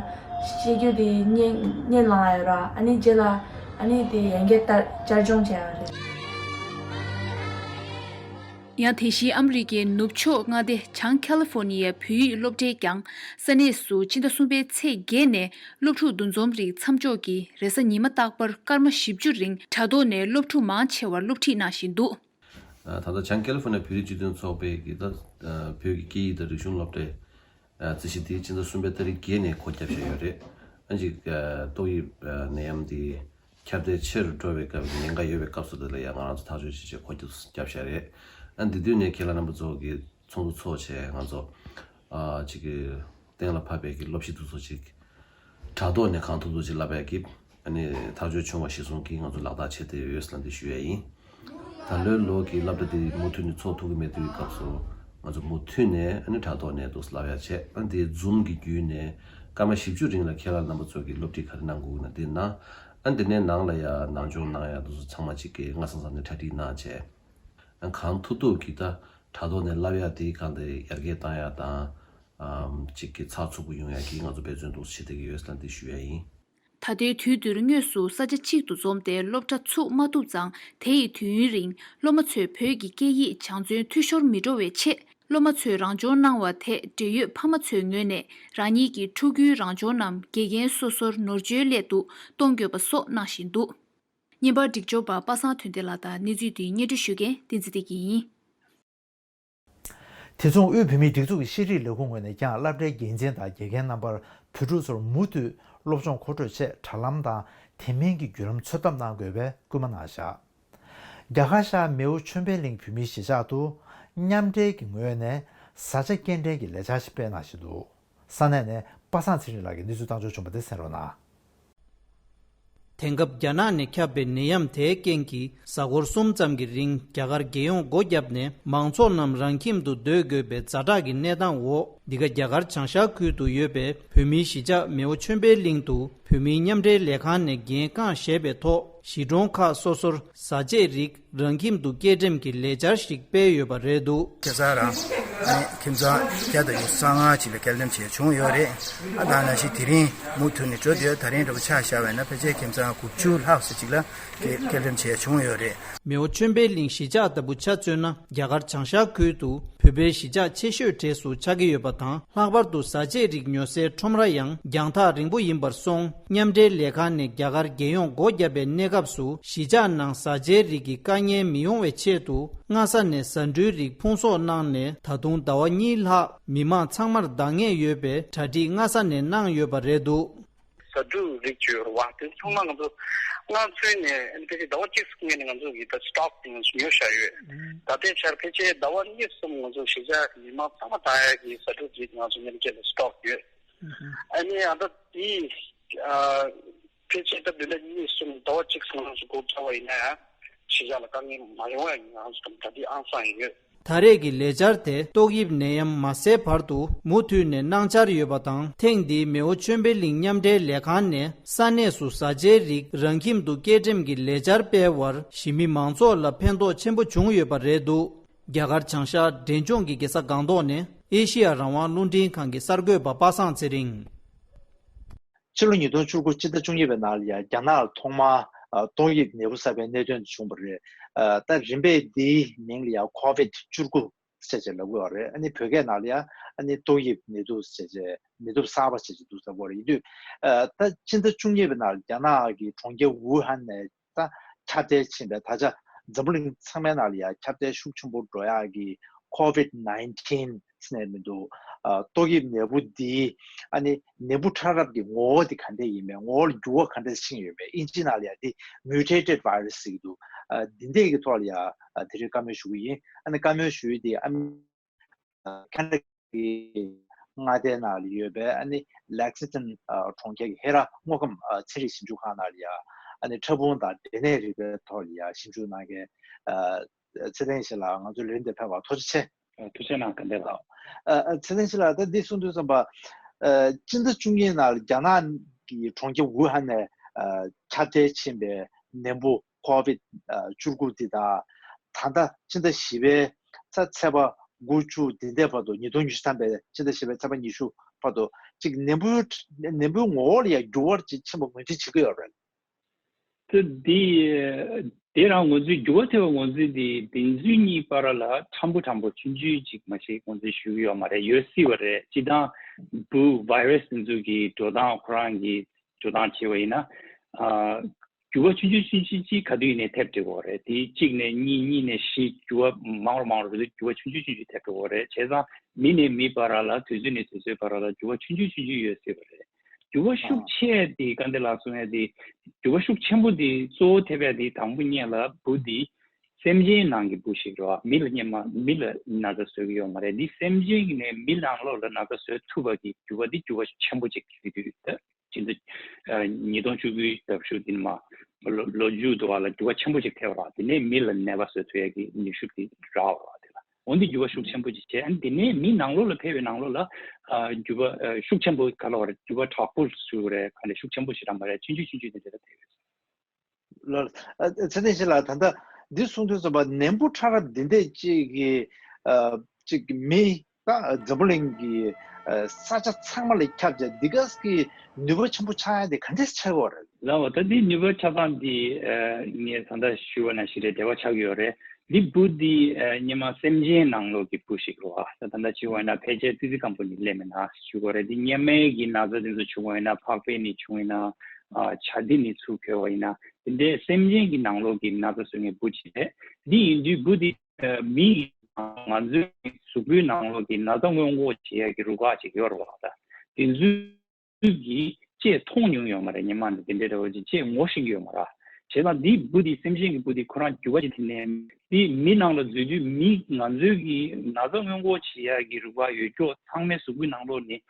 ཤེས་རྒྱུ་དེ་བརྙན་བརྙན་ལང་ཡོད་ར། ཨ་ནི་རྗེས་ལ་ཨ་ནི་དེ་ཡང་བསྐྱར་ལྟ་བསྐྱར་སྦྱོང་བྱས་ཡོད་རེད། ཡང་དེ་བཞིན་ཨ་མི་རི་ཀའི་ནུབ་ཕྱོགས་མངའ་སྡེ་བྱང་ཁ་ལི་ཧྥོ་ནི་ཡའི་བོད་ཡིག་སློབ་གྲྭས་ཀྱང་ས་གནས་སུ་ཕྱི་ཟླ་གསུམ་པའི་ཚེས་བརྒྱད་ནས་སློབ་ཕྲུག་འདུ་འཛོམས་རིགས་མཚམས་འཇོག་གིས་རེས་གཟའ་ཉི་མ་རྟག་པར་སྐར་མ་བཞི་བཅུ་རིང་དྲ་ཐོག་ནས་སློབ་ཕྲུག་མང་ཆེ་བར་སློབ་ཁྲིད་གནང་བཞིན་འདུག། ད་ལྟ་བྱང་ཁ་ལི་ཧྥོ་ནི་ཡའི་བོད་རིགས་སྤྱི་མཐུན་ཚོགས་པའི་གི་ད་བོད་ཀྱི་སྐད་ཡིག་དང་རིག་གཞུང་སློབ་གྲྭའི་རྩིས་གཞི་དེ་ཕྱི་ཟླ་གསུམ་པའི་ཏ་རིག་བརྒྱད་ནས་སྒོ་བརྒྱབ་བཞག་ཡོད་རེད། ཨ་ཅིག་ཏོག་དབྱིབས་ནད་ཡམས་དེ་ཁྱབ་གདལ་ཆེ་རུ་འགྲོ་བའི་སྐབས་ཉེན་ཁ་ཡོད་པའི་སྐབས་སུ་དེ་ལ་ཡང་ང་རང་ཚོ་ཐག་གཅོད་བྱེད་ཆེད་སྒོ་བརྒྱབ་བཞག་རེད། ཨ་འདི་དུས་ནས་ཁྱེད་རང་རྣམ་པ་ཚོ་གི་ཚོགས་འདུ་ཚོགས་བྱས་ང་ཚོ་ཨ་ཅིག་གི་གཏན་ལ་ཕབ་པའི་གི་སློབ་ཕྱི་དེ་ཚོ་ཅིག་དྲ་ཐོག་ནས་གང་ཐུབ་ཐུབ་ཅིག་བསླབ་ཡག་གི་ཨ་ནི་ཐག་གཅོད་བྱུང་བ་གཞིར་བཟུང་གིས་ང་ཚོ་ལག་བསྟར་བྱེད་བསྡད་ཡོད་ཟེར་ལ་འདི་ཞུ་ཡ་ཡིན། ད་ལོའི་ལོ་གི་སློབ་གྲྭ་དེ་མུ་མཐུད་ནས་ཚོགས་ཐུབ་ཀྱི་མེད་དུས་སྐབས་སུ་ང་ཚོ་མུ་མཐུད་ནས་ཨ་ནི་དྲ་ཐོག་ནས་འདུག་བསླབ་ཡག་བྱས། ཨ་འདི་ཛུམ་གི་བརྒྱུད་ནས་སྐར་མ་བཞི་བཅུ་རིང་ལ་ཁྱེད་རང་རྣམ་པ་ཚོ་གིས་སློབ་ཁྲིད་ག་རེ་གནང་དགོས་ཀྱི་ན་འདི་གནང་། ཨ་འདི་ནས་ནང་ལ་ཡ་ནང་སྦྱོང་གནང་ཡག་དེ་ཚོ་ཚང་མ་ཅིག་གི་སྔ་ས་ས་ནས་གྲ་སྒྲིག་གནང་བྱས། ཨ་གང་ཐུབ་ཐུབ་ཀྱིས་ད་དྲ་ཐོག་ནས་བསླབ་ཡག་དེ་གང་དེ་ཡར་རྒྱས་བཏང་ཡག་དང་ཨམ་ཅིག་གི་ཚགས་ཚུད་པོ་ཡོང་ཡག་གི་ང་ཚོ་འབད་བརྩོན་འདུག་བྱེད་བསྡད་ཀྱི་ཡོད་ཟེར་ལ་འདི་ཞུ་ཡ་ཡིན། ད་ལྟའི་དུས་འདིར་དངོས་སུ་ས་ཆ་གཅིག་ཏུ་འཛོམས་ཏེ་སློབ་གྲྭ་ཚུགས་མ་ཐུབ་ཙང་དེ་ཡི་དུས་ཡུན་རིང་སློབ་མ་ཚོས་བོད་ཀྱི་སྐད་ཡིག་སྦྱང་བརྩོན་འཐུས་ཤོར་མི་འགྲོ་བའི་ཆེད་སློབ་མ་ཚོས་རང་སྦྱོང་གནང་བ་དེ་འབྲེལ་ཡོད་ཕ་མ་ཚོའི་ངོས་ནས་རང་ཉིད་ཀྱི་ཕྲུ་གུའི་རང་སྦྱོང་རྣམས་དགེ་རྒན་སོ་སོར་ནོར་བཅོལ་སླད་དུ་གཏོང་དགོས་པ་སོགས་གནང་བཞིན་འདུག། བརྙན་པར་སྒྲིག་སྦྱོར་པ་པ་སངས་དོན་ལྡན་ལགས་དང་གནས་ཚུལ་འདི་སྙན་སྒྲོན་ཞུ་མཁན་བསྟན་འཛིན་བདེ་སྐྱིད་ཡིན། དེ་མཚུངས་དབུས་བོད་མིའི་སྒྲིག་འཛུགས་ཀྱི་ཤེས་རིག་ལས་ཁུངས་ངོས་ནས་ཀྱང་སློབ་གྲྭའི་འགན་འཛིན་དང་དགེ་རྒན་རྣམ་པར་བོད་ཕྲུག་ཚོར་མུ་མཐུད་སློབ་སྦྱོང་མཁོ་སྤྲོད་ཆེད་དྲ་ལམ་དང་དེ་མིན་གྱི་བརྒྱུད་ལམ་འཚོལ་ཐབས་གནང་དགོས་པའི་སྐུལ་མ་གནང་བཞག། རྒྱ་གར་ཤར་མེའོ་ཆོས་འཕེལ་གླིང་བོད་མིའི་གཞིས་ཆགས་དུ་མཉམ་འབྲེལ་གྱི་ངོས་ནས་བཟའ་བཅའ་སྐྱེལ་འདྲེན་གྱི་ལས་འཆར་ཞིག་སྤེལ་གནང་བཞིན་འདུག། ས་གནས་ནས་པ་སངས་ཚེ་རིང་ལགས་ཀྱིས་གནས་ཚུལ་བཏང་འབྱོར་བྱུང་བ་དེ་གསན་རོགས་གནང་། དེང་སྐབས་རྒྱ་ནག་ནས་ཁྱབ་པའི་ནད་ཡམས་དེའི་རྐྱེན་གྱིས་གཟའ་འཁོར་གསུམ་ཙམ་གྱི་རིང་རྒྱ་གར་རྒྱལ་ཡོངས་སྒོ་བརྒྱབ་ནས་མང་ཚོགས་རྣམས་རང་ཁྱིམ་དུ་སྡོད་དགོས་པའི་ཛ་དྲག་གི་གནས་སྟངས་འོག་འདི་ག་རྒྱ་གར་བྱང་ཤར་ཁུལ་དུ་ཡོད་པའི་བོད་མིའི་གཞིས་ཆགས་མེའོ་ཆོས་འཕེལ་གླིང་དུ་བོད་མིའི་མཉམ་འབྲེལ་ལས་ཁང་ནས་འགན་རྐང་བཞེས་པའི་ཐོག་གཞིས་གྲོང་ཁག་སོ་སོར་བཟའ་ཆས་རིགས་རང་ཁྱིམ་དུ་སྐྱེལ་འགྲེམས་ཀྱི་ལས་འཆར་ཞིག་སྤེལ་ཡོད་པ་རེད་འདུག། ཁ་སང་རང་ཨ་ནི་ཁྱིམ་ཚང་བརྒྱ་དང་ཉི་ཤུ་རྩ་ལྔ་ཅིག་ལ་སྐྱེལ་འགྲེམས་བྱས་བྱུང་ཡོད་རེད། ཨ་ད་ནང་བཞིན་དེ་རིང་མུ་མཐུད་ནས་འགྲོ་བསྡད་ཡོད། ད་རིང་འདྲ་པོ་ཆ་བཞག་པ་ཡིན་ན་ཕལ་ཆེར་ཁྱིམ་ཚང་དགུ་བཅུ་ལྷག་ཙམ་ཅིག་ལ་སྐྱེལ་སྐྱེལ་འགྲེམས་བྱས་བྱུང་ཡོད་རེད། མེའོ་ཆོས་འཕེལ་གླིང་གཞིས་ཆགས་ལྟ་བུ་ཆ་མཚོན་ན་རྒྱ་གར་བྱང་ཤར་ཁུལ་དུ་བོད་པའི་གཞིས་ཆགས་ཆེ་ཤོས་གྲས་སུ་ཆགས་ཀྱི་ཡོད་པ་དང་། ལྷག་པར་དུ་བཟའ་ཆས་རིགས་ཉོ་སའི་ཁྲོམ་ར་ཡང་རྒྱང་ཐག་རིང་པོ་ཡིན་པར་སོང་། མཉམ་འབྲེལ་ལས་ཁང་ནས་རྒྱ་གར་རྒྱལ་ཡོངས་སྒོ་བརྒྱབ་པའི་གནས་སྐབས་སུ་གཞིས་ཆགས་ནང་བཟའ་ཆས་རིགས་ཀྱི་དཀའ་ངལ་མི་ཡོང་བའི་ཆེད་དུ་སྔ་ས་ནས་བཟའ་འབྲུའི་རིགས་ཕུང་གསོག་གནང་ནས་ད་དུང་ཟླ་བ་གཉིས་ལྷག་མི་མང་ཚང་མར་འདང་ངེས་ཡོད་པའི་གྲ་སྒྲིག་སྔ་ས་ནས་གནང་ཡོད་པ་རེད་འདུག། བཟའ་འབྲུ་རིགས་ཡོད་རེད་བ། དེ་ཚང་མ་ང་ཚོ་སྔ་ཚུད་ནས་ཨ་ནི་ཕལ་ཆེར་ཟླ་བ་གཅིག་སྔོན་ནས་ང་ཚོ་གིས་ད་སི་ཊོག་དེ་ང་ཚོ་ཉོས་བཞག་ཡོད། ད་ལྟའི་ཆར་ཕལ་ཆེར་ཟླ་བ་གཉིས་གསུམ་ང་ཚོ་གཞིས་ཆགས་ཀྱི་མི་མང་ཚང་མ་ད་ཡ་གི་བཟའ་འབྲུ་རིགས་ང་ཚོ་མཉམ་འབྲེལ་ལ་སི་ཊོག་ཡོད། ཨ་ནི་ཨ་ད་དེ་ཨ་ཕལ་ཆེར་ད་བདུན་ཕྲག་གཉིས་གསུམ་ཟླ་བ་གཅིག་གསུམ་ང་ཚོ་སྒོ་བརྒྱབ་པ་ཡིན་ན་ཡང་གཞིས་ཆགས་ལ་དཀའ་ངལ་མ་ཡོང་བ་ཡིན་ང་ཚོ་ད་ལྟ་དེ་ཨང་སང་ཡོད། ད་རེས་ཀྱི་ལས་འཆར་དེ་ཏོག་དབྱིབས་ནད་ཡམས་མ་སེལ་བར་དུ་མུ་མཐུད་ནས་གནང་འཆར་ཡོད་པ་དང་། ཐེངས་འདིའི་མེའོ་ཆོས་འཕེལ་གླིང་མཉམ་འབྲེལ་ལས་ཁང་ནས་ས་གནས་སུ་བཟའ་བཅའི་རིགས་རང་ཁྱིམ་དུ་སྐྱེལ་འགྲེམས་ཀྱི་ལས་འཆར་སྤེལ་བར་གཞིས་མི་མང་ཚོགས་ལ་ཕན་ཐོགས་ཆེན་པོ་བྱུང་ཡོད་པ་རེད་འདུག། རྒྱ་གར་བྱང་ཤར་འབྲས་ལྗོངས་ཀྱི་རྒྱལ་ས་སྒང་ཏོག་ནས་ཨེ་ཤེ་ཡ་རང་དབང་རླུང་འཕྲིན་ཁང་གི་གསར་འགོད་པ་པ་སངས་ཚེ་རིང་། ཕྱི་ལོ་ཉིས་སྟོང་བཅུ་དགུ་སྤྱི་ཟླ་བཅུ་གཉིས་པའི་ནང་ལ་ཡང་རྒྱ་ནག་ལ་ཐོག་མར་ཨ་ཏོག་དབྱིབས་ནད་འབུ་གསར་པའི་གནད་དོན་དེ་བྱུང་བ་རེད། ཨ་ད་རིམ་པས་འདིའི་མིང་ལ་ཡང་ཁོ་ཝིད་བཅུ་དགུ་ཟེར་བྱས་ལབ་ཀྱི་ཡོད་རེད། ཨ་ནི་བོད་སྐད་ནང་ལ་ཡང་ཨ་ནི་ཏོག་དབྱིབས་ནད་དུག་ཟེར་བྱས་ནད་དུག་གསར་པ་ཟེར་བྱས་འདུག་ཟེར་གྱི་ཡོད་རེད། ཡིན་དུས་ཨ་ད་སྤྱི་ཟླ་བཅུ་གཉིས་པའི་ནང་ལ་རྒྱ་ནག་གི་གྲོང་ཁྱེར་ཝུ་ཧན་ནས་ད་ཁྱབ་གདལ་ཕྱིན་པའི་ད་ཆ་འཛམ་བུ་གླིང་ཚང་མའི་ནང་ལ་ཡང་ཁྱབ་གདལ་ཤུགས་ཆེན་པོ་འགྲོ་ཡག་གི་ཁོ་ཝིད་ནའིན་ཊིན་ཟེར་ནས་མི་འདུག། ཨ་ཏོག་དབྱིབས་ནད་འབུ་འདི་ཨ་ནི་ནད་འབུ་ཕྲ་རབ་ཀྱི་ངོ་བོ་འདི་ག་འདྲས་ཡིན་མིན། ངོ་བོ་ལ་འགྱུར་བ་ག་འདྲས་ཕྱིན་ཡོད་མེད། ཨིན་ཇི་ནང་ལ་ཡང་འདི་མིའུ་ཊེ་ཊེཌ་ཝའི་ར་སི་ཟེར་གྱི་འདུག། ཨ་འདི་འདྲས་ཀྱི་ཐོག་ལ་ཡང་ཨ་དེ་རིང་བཀའ་མོལ་ཞུ་གི་ཡིན། ཨ་ནི་བཀའ་མོལ་ཞུ་ཡུལ་འདི་ཨ་ནི་ཁ་ན་ཌ་གི་མངའ་སྡེ་ནང་ལ་ཡོད་པའི་ཨ་ནི་ལེག་སིང་ཊོན་ཨ་གྲོང་ཁྱེར་གྱི་ཧེ་ར་དངོས་ཁམས་ཨ་ཚན་རིག་ཞིབ་འཇུག་ཁང་ནང་ལ་ཡང་ཨ་ནི་ཕྲ་ཕུང་དང་འབྲས་ནད་རིག་པའི་ཐོག་ལ་ཡང་ཞིབ་འཇུག་གནང་མཁན་ཨ་ཚེ་བརྟན་ཞིང་ལགས་ང་ཚོའི་ལས་རིམ་འདིར་ཕེབས་པར་ཐུགས་རྗེ་ཆེ། ཨ་ཐུགས་རྗེ་གནང་། བཀའ་དྲིན་ལགས། ཨ་ཨ་ཚེ་བརྟན་ཞིང་ལགས་ད་འདི་གསུང་དུས་ཙམ་པ་ཨ་སྤྱི་ཟླ་བཅུ་གཉིས་ནང་ལ་རྒྱ་ནག་གི་གྲོང་ཁྱེར་ཝུ་ཧན་ནས་ཨ་ཁྱབ་གདལ་ཕྱིན་པའི་ནད་འབུ་ཁོ་ཝིད་ཨ་བཅུ་དགུ་འདི་དང་ད་ལྟ་སྤྱི་ཟླ་བཞི་པའི་ཚ་ཚེས་པ་དགུ་བཅུ་འདི་འདས་བར་དུ་ཉིས་སྟོང་ཉི་ཤུ་ཐམ་པའི་སྤྱི་ཟླ་བཞི་པའི་ཚེས་པ་ཉི་ཤུ་བར་དུ་ཅིག་ནད་འབུ་ནད་འབུའི་ངོ་བོ་ལ་ཡང་འགྱུར་བ་ཅིག་ཕྱིན་པ་ངོས་འཛིན་བྱེད་ཀྱི་ཡོད་རེད། དེ་འདི་ དེ་རང་ང་ཚོའི་འགྱུར་བ་ཐེབས་པ་ང་ཚོའི་དེ་བདེན་རྫུན་གཉིས་བར་ལ་ཕྲན་བུ་ཕྲན་བུ་ཆུང་ཆུང་ཅིག་མ་ཞིག་ང་ཚོས་ཞུ་གི་ཡོད་མ་རེད། ཡོད་སྲིད་པ་རེད། སྤྱིར་བཏང་འབུ་virus་དེ་ཚོ་གི་འགྲོ་སྟངས་ཁོ་རང་གི་འགྲོ་སྟངས་བྱས་པ་ཡིན་ན། ཨ། འགྱུར་བ་ཆུང་ཆུང་ཆུང་ཆུང་ཅིག་ག་དུས་ཡིན་ནའི་ཐེབས་འགྲོ་གི་རེད། དེ་གཅིག་ནས་གཉིས། གཉིས་ནས་བཞི། འགྱུར་བ་མང་རུ་མང་རུ་འགྲོ་དུས་འགྱུར་བ་ཆུང་ཆུང་ཆུང་ཆུང་ཐེབས་འགྲོ་གི་རེད། བྱས་ཙང་མི་ནས་མི་བར་ལ། དུས་ཚོད་ནས་དུས་ཚོད་བར་ལ་འགྱུར་བ་ཆུང་ཆུང་ཆུང་ཆུང་ཡོད་སྲིད་པ་རེད། འགྱུར་བ་ཤུགས་ཆེ་དེ་སྐལ་ལྡན་ལགས་གསུངས་ཡ་དེ། འགྱུར་བ་ཤུགས་ཆེན་པོ་དེ་གཙོ་བོ་ཐེབས་ཡ་དེ་དང་པོ་ཉིད་ལ་འབུ་དེ་སེམས་ཅན་ནང་གི་འབུ་ཞིག་རེད་བ། མི་ལ་སྔོན་མ་མི་ལ་ན་ཚ་བཟོ་གི་ཡོད་མ་རེད། འདི་སེམས་ཅན་གྱི་ནས་མི་ནང་ལོགས་ལ་ན་ཚ་བཟོ་ཐུབ་པ་གི་འགྱུར་བ་འདི་འགྱུར་བ་ཆེན་པོ་ཅིག་ཡོད་དུས་ད། ཕྱིན་ཆད་ཉིས་སྟོང་བཅུ་དགུའི་ཟླ་བཞི་འདི་ནས་མར་ལོ་ལོ་རྒྱུས་འདུག་བ་ལ་འགྱུར་བ་ཆེན་པོ་ཅིག་ཐེབས་པ་རེད། དེ་ནས་མི་ལ་ནད་པ་བཟོ་ཐུབ་ཡ་གི་ནུས་ཤུགས་དེ་རག་པ་རེད། དེ་ལ་འོན་ཏེ་འགྱུར་བ་ཤུགས་ཆེན་པོ་ཅིག་བྱས། ཨ་ནི་དེ་ནས་མི་ནང་ལོགས་ལ་ཕེབས་པའི་ནང་ལོགས་ལ་ཨ་འགྱུར་བ་ཨ་ཤུགས་ཆེན་པོ་ག་ལ་བ་རེད། འགྱུར་བ་དྲག་པོ་ཞུ་རེད། ག་ནས་ཤུགས་ཆེན་པོ་ཞིག་རང་མ་རེད། ཆུང་ཆུང་ཆུང་ཆུང་དེ་འདྲ་ཐེབས་ཡོད། ལགས། ཨ་ཚེ་བརྟན་ཞིང་ལགས། ད་ལྟ་འདི་གསུང་དུས་ཙམ་པ་ནད་འབུ་ཕྲ་རབ་འདི་འདྲས་ཅིག་གི་ཨ་ཅིག་མི་ད་འཛམ་བུ་གླིང་གི་ཨ་ས་ཆ་ཚང་མ་ལ་ཁྱབ་བྱས་འདི་ག་གི་ནུས་པ་ཆེན་པོ་ཆགས་ཡ་དེ་ག་འདྲས་ཆགས་ཀྱི་ཡོད་རེད། ལགས་འོ། ད་འདི་ནུས་པ་ཆགས་སྟངས་འདི་ཨ་ངས་ད་ལྟ་ཞུས་པ་ནང་བཞིན་རེད། འབྲེལ་བ་ཆགས་ཀྱི་ཡོད་རེད། འདི་འབུ་འདི་ཨ་སྔོན་མ་སེམས་ཅན་ནང་ལོགས་ཀྱི་འབུ་ཞིག་རེད་བ། ད་ད་ལྟ་བྱས་པ་ཡིན་ན་ཕལ་ཆེར་ཙི་ཙི་སྐམ་པོ་ནས་སླེབས་མེད་ན་ཞུ་དགོས་རེད། འདི་སྔོན་མའི་གི་ན་ཚ་དེ་ཚོ་བྱུང་བ་ཡིན་ན། ཕག་པའི་ནས་བྱུང་ཡིན་ན། ཨ་བྱ་འདི་ནས་ཚུར་འགོས་པ་ཡིན་ན། དེ་འདྲའི་སེམས་ཅན་གྱི་ནང་ལོགས་ཀྱི་ན་ཚ་བཟོ་མཁན་འབུ་ཅིག་རེད། འདི་ཡིན་དུས་འབུ་འདི་ཨ་མི་ང་ཚོའི་གཟུགས་པོའི་ནང་ལོགས་ཀྱི་ན་ཚ་སྔོན་འགོག་བྱེད་ཡ་གི་རུ་ཁག་ཅིག་ཡོད་རེད་བ། ད་དེ་ཚོའི་གི་ཅེས་མཐོང་མྱོང་ཡོད་མ་རེད། སྔོན་མ་ནས་དེ་འདྲའི་འདྲ་བོ་ཅིག་ཅེས་ངོ་ཤེས་ཀྱི་ཡོད་མ་རེད། བྱས་ཙང་འདི་འབུ་འདི་སེམས་ཅན་གྱི་འབུ་འདི་ཁོ་རང་རྒྱུ་བ་ཅིག་དེ་ནས་འདི་མི་ནང་ལ་འཛུལ་དུས་མི་ང་ཚོའི་གི་ན་ཚ་སྔོན་འགོག་བྱེད་ཡ་གི་རུ་ཁག་ཡོད་ཀྱོག་ཚང་མའི་གཟུགས་པོའི་ནང་ལོགས་ནས་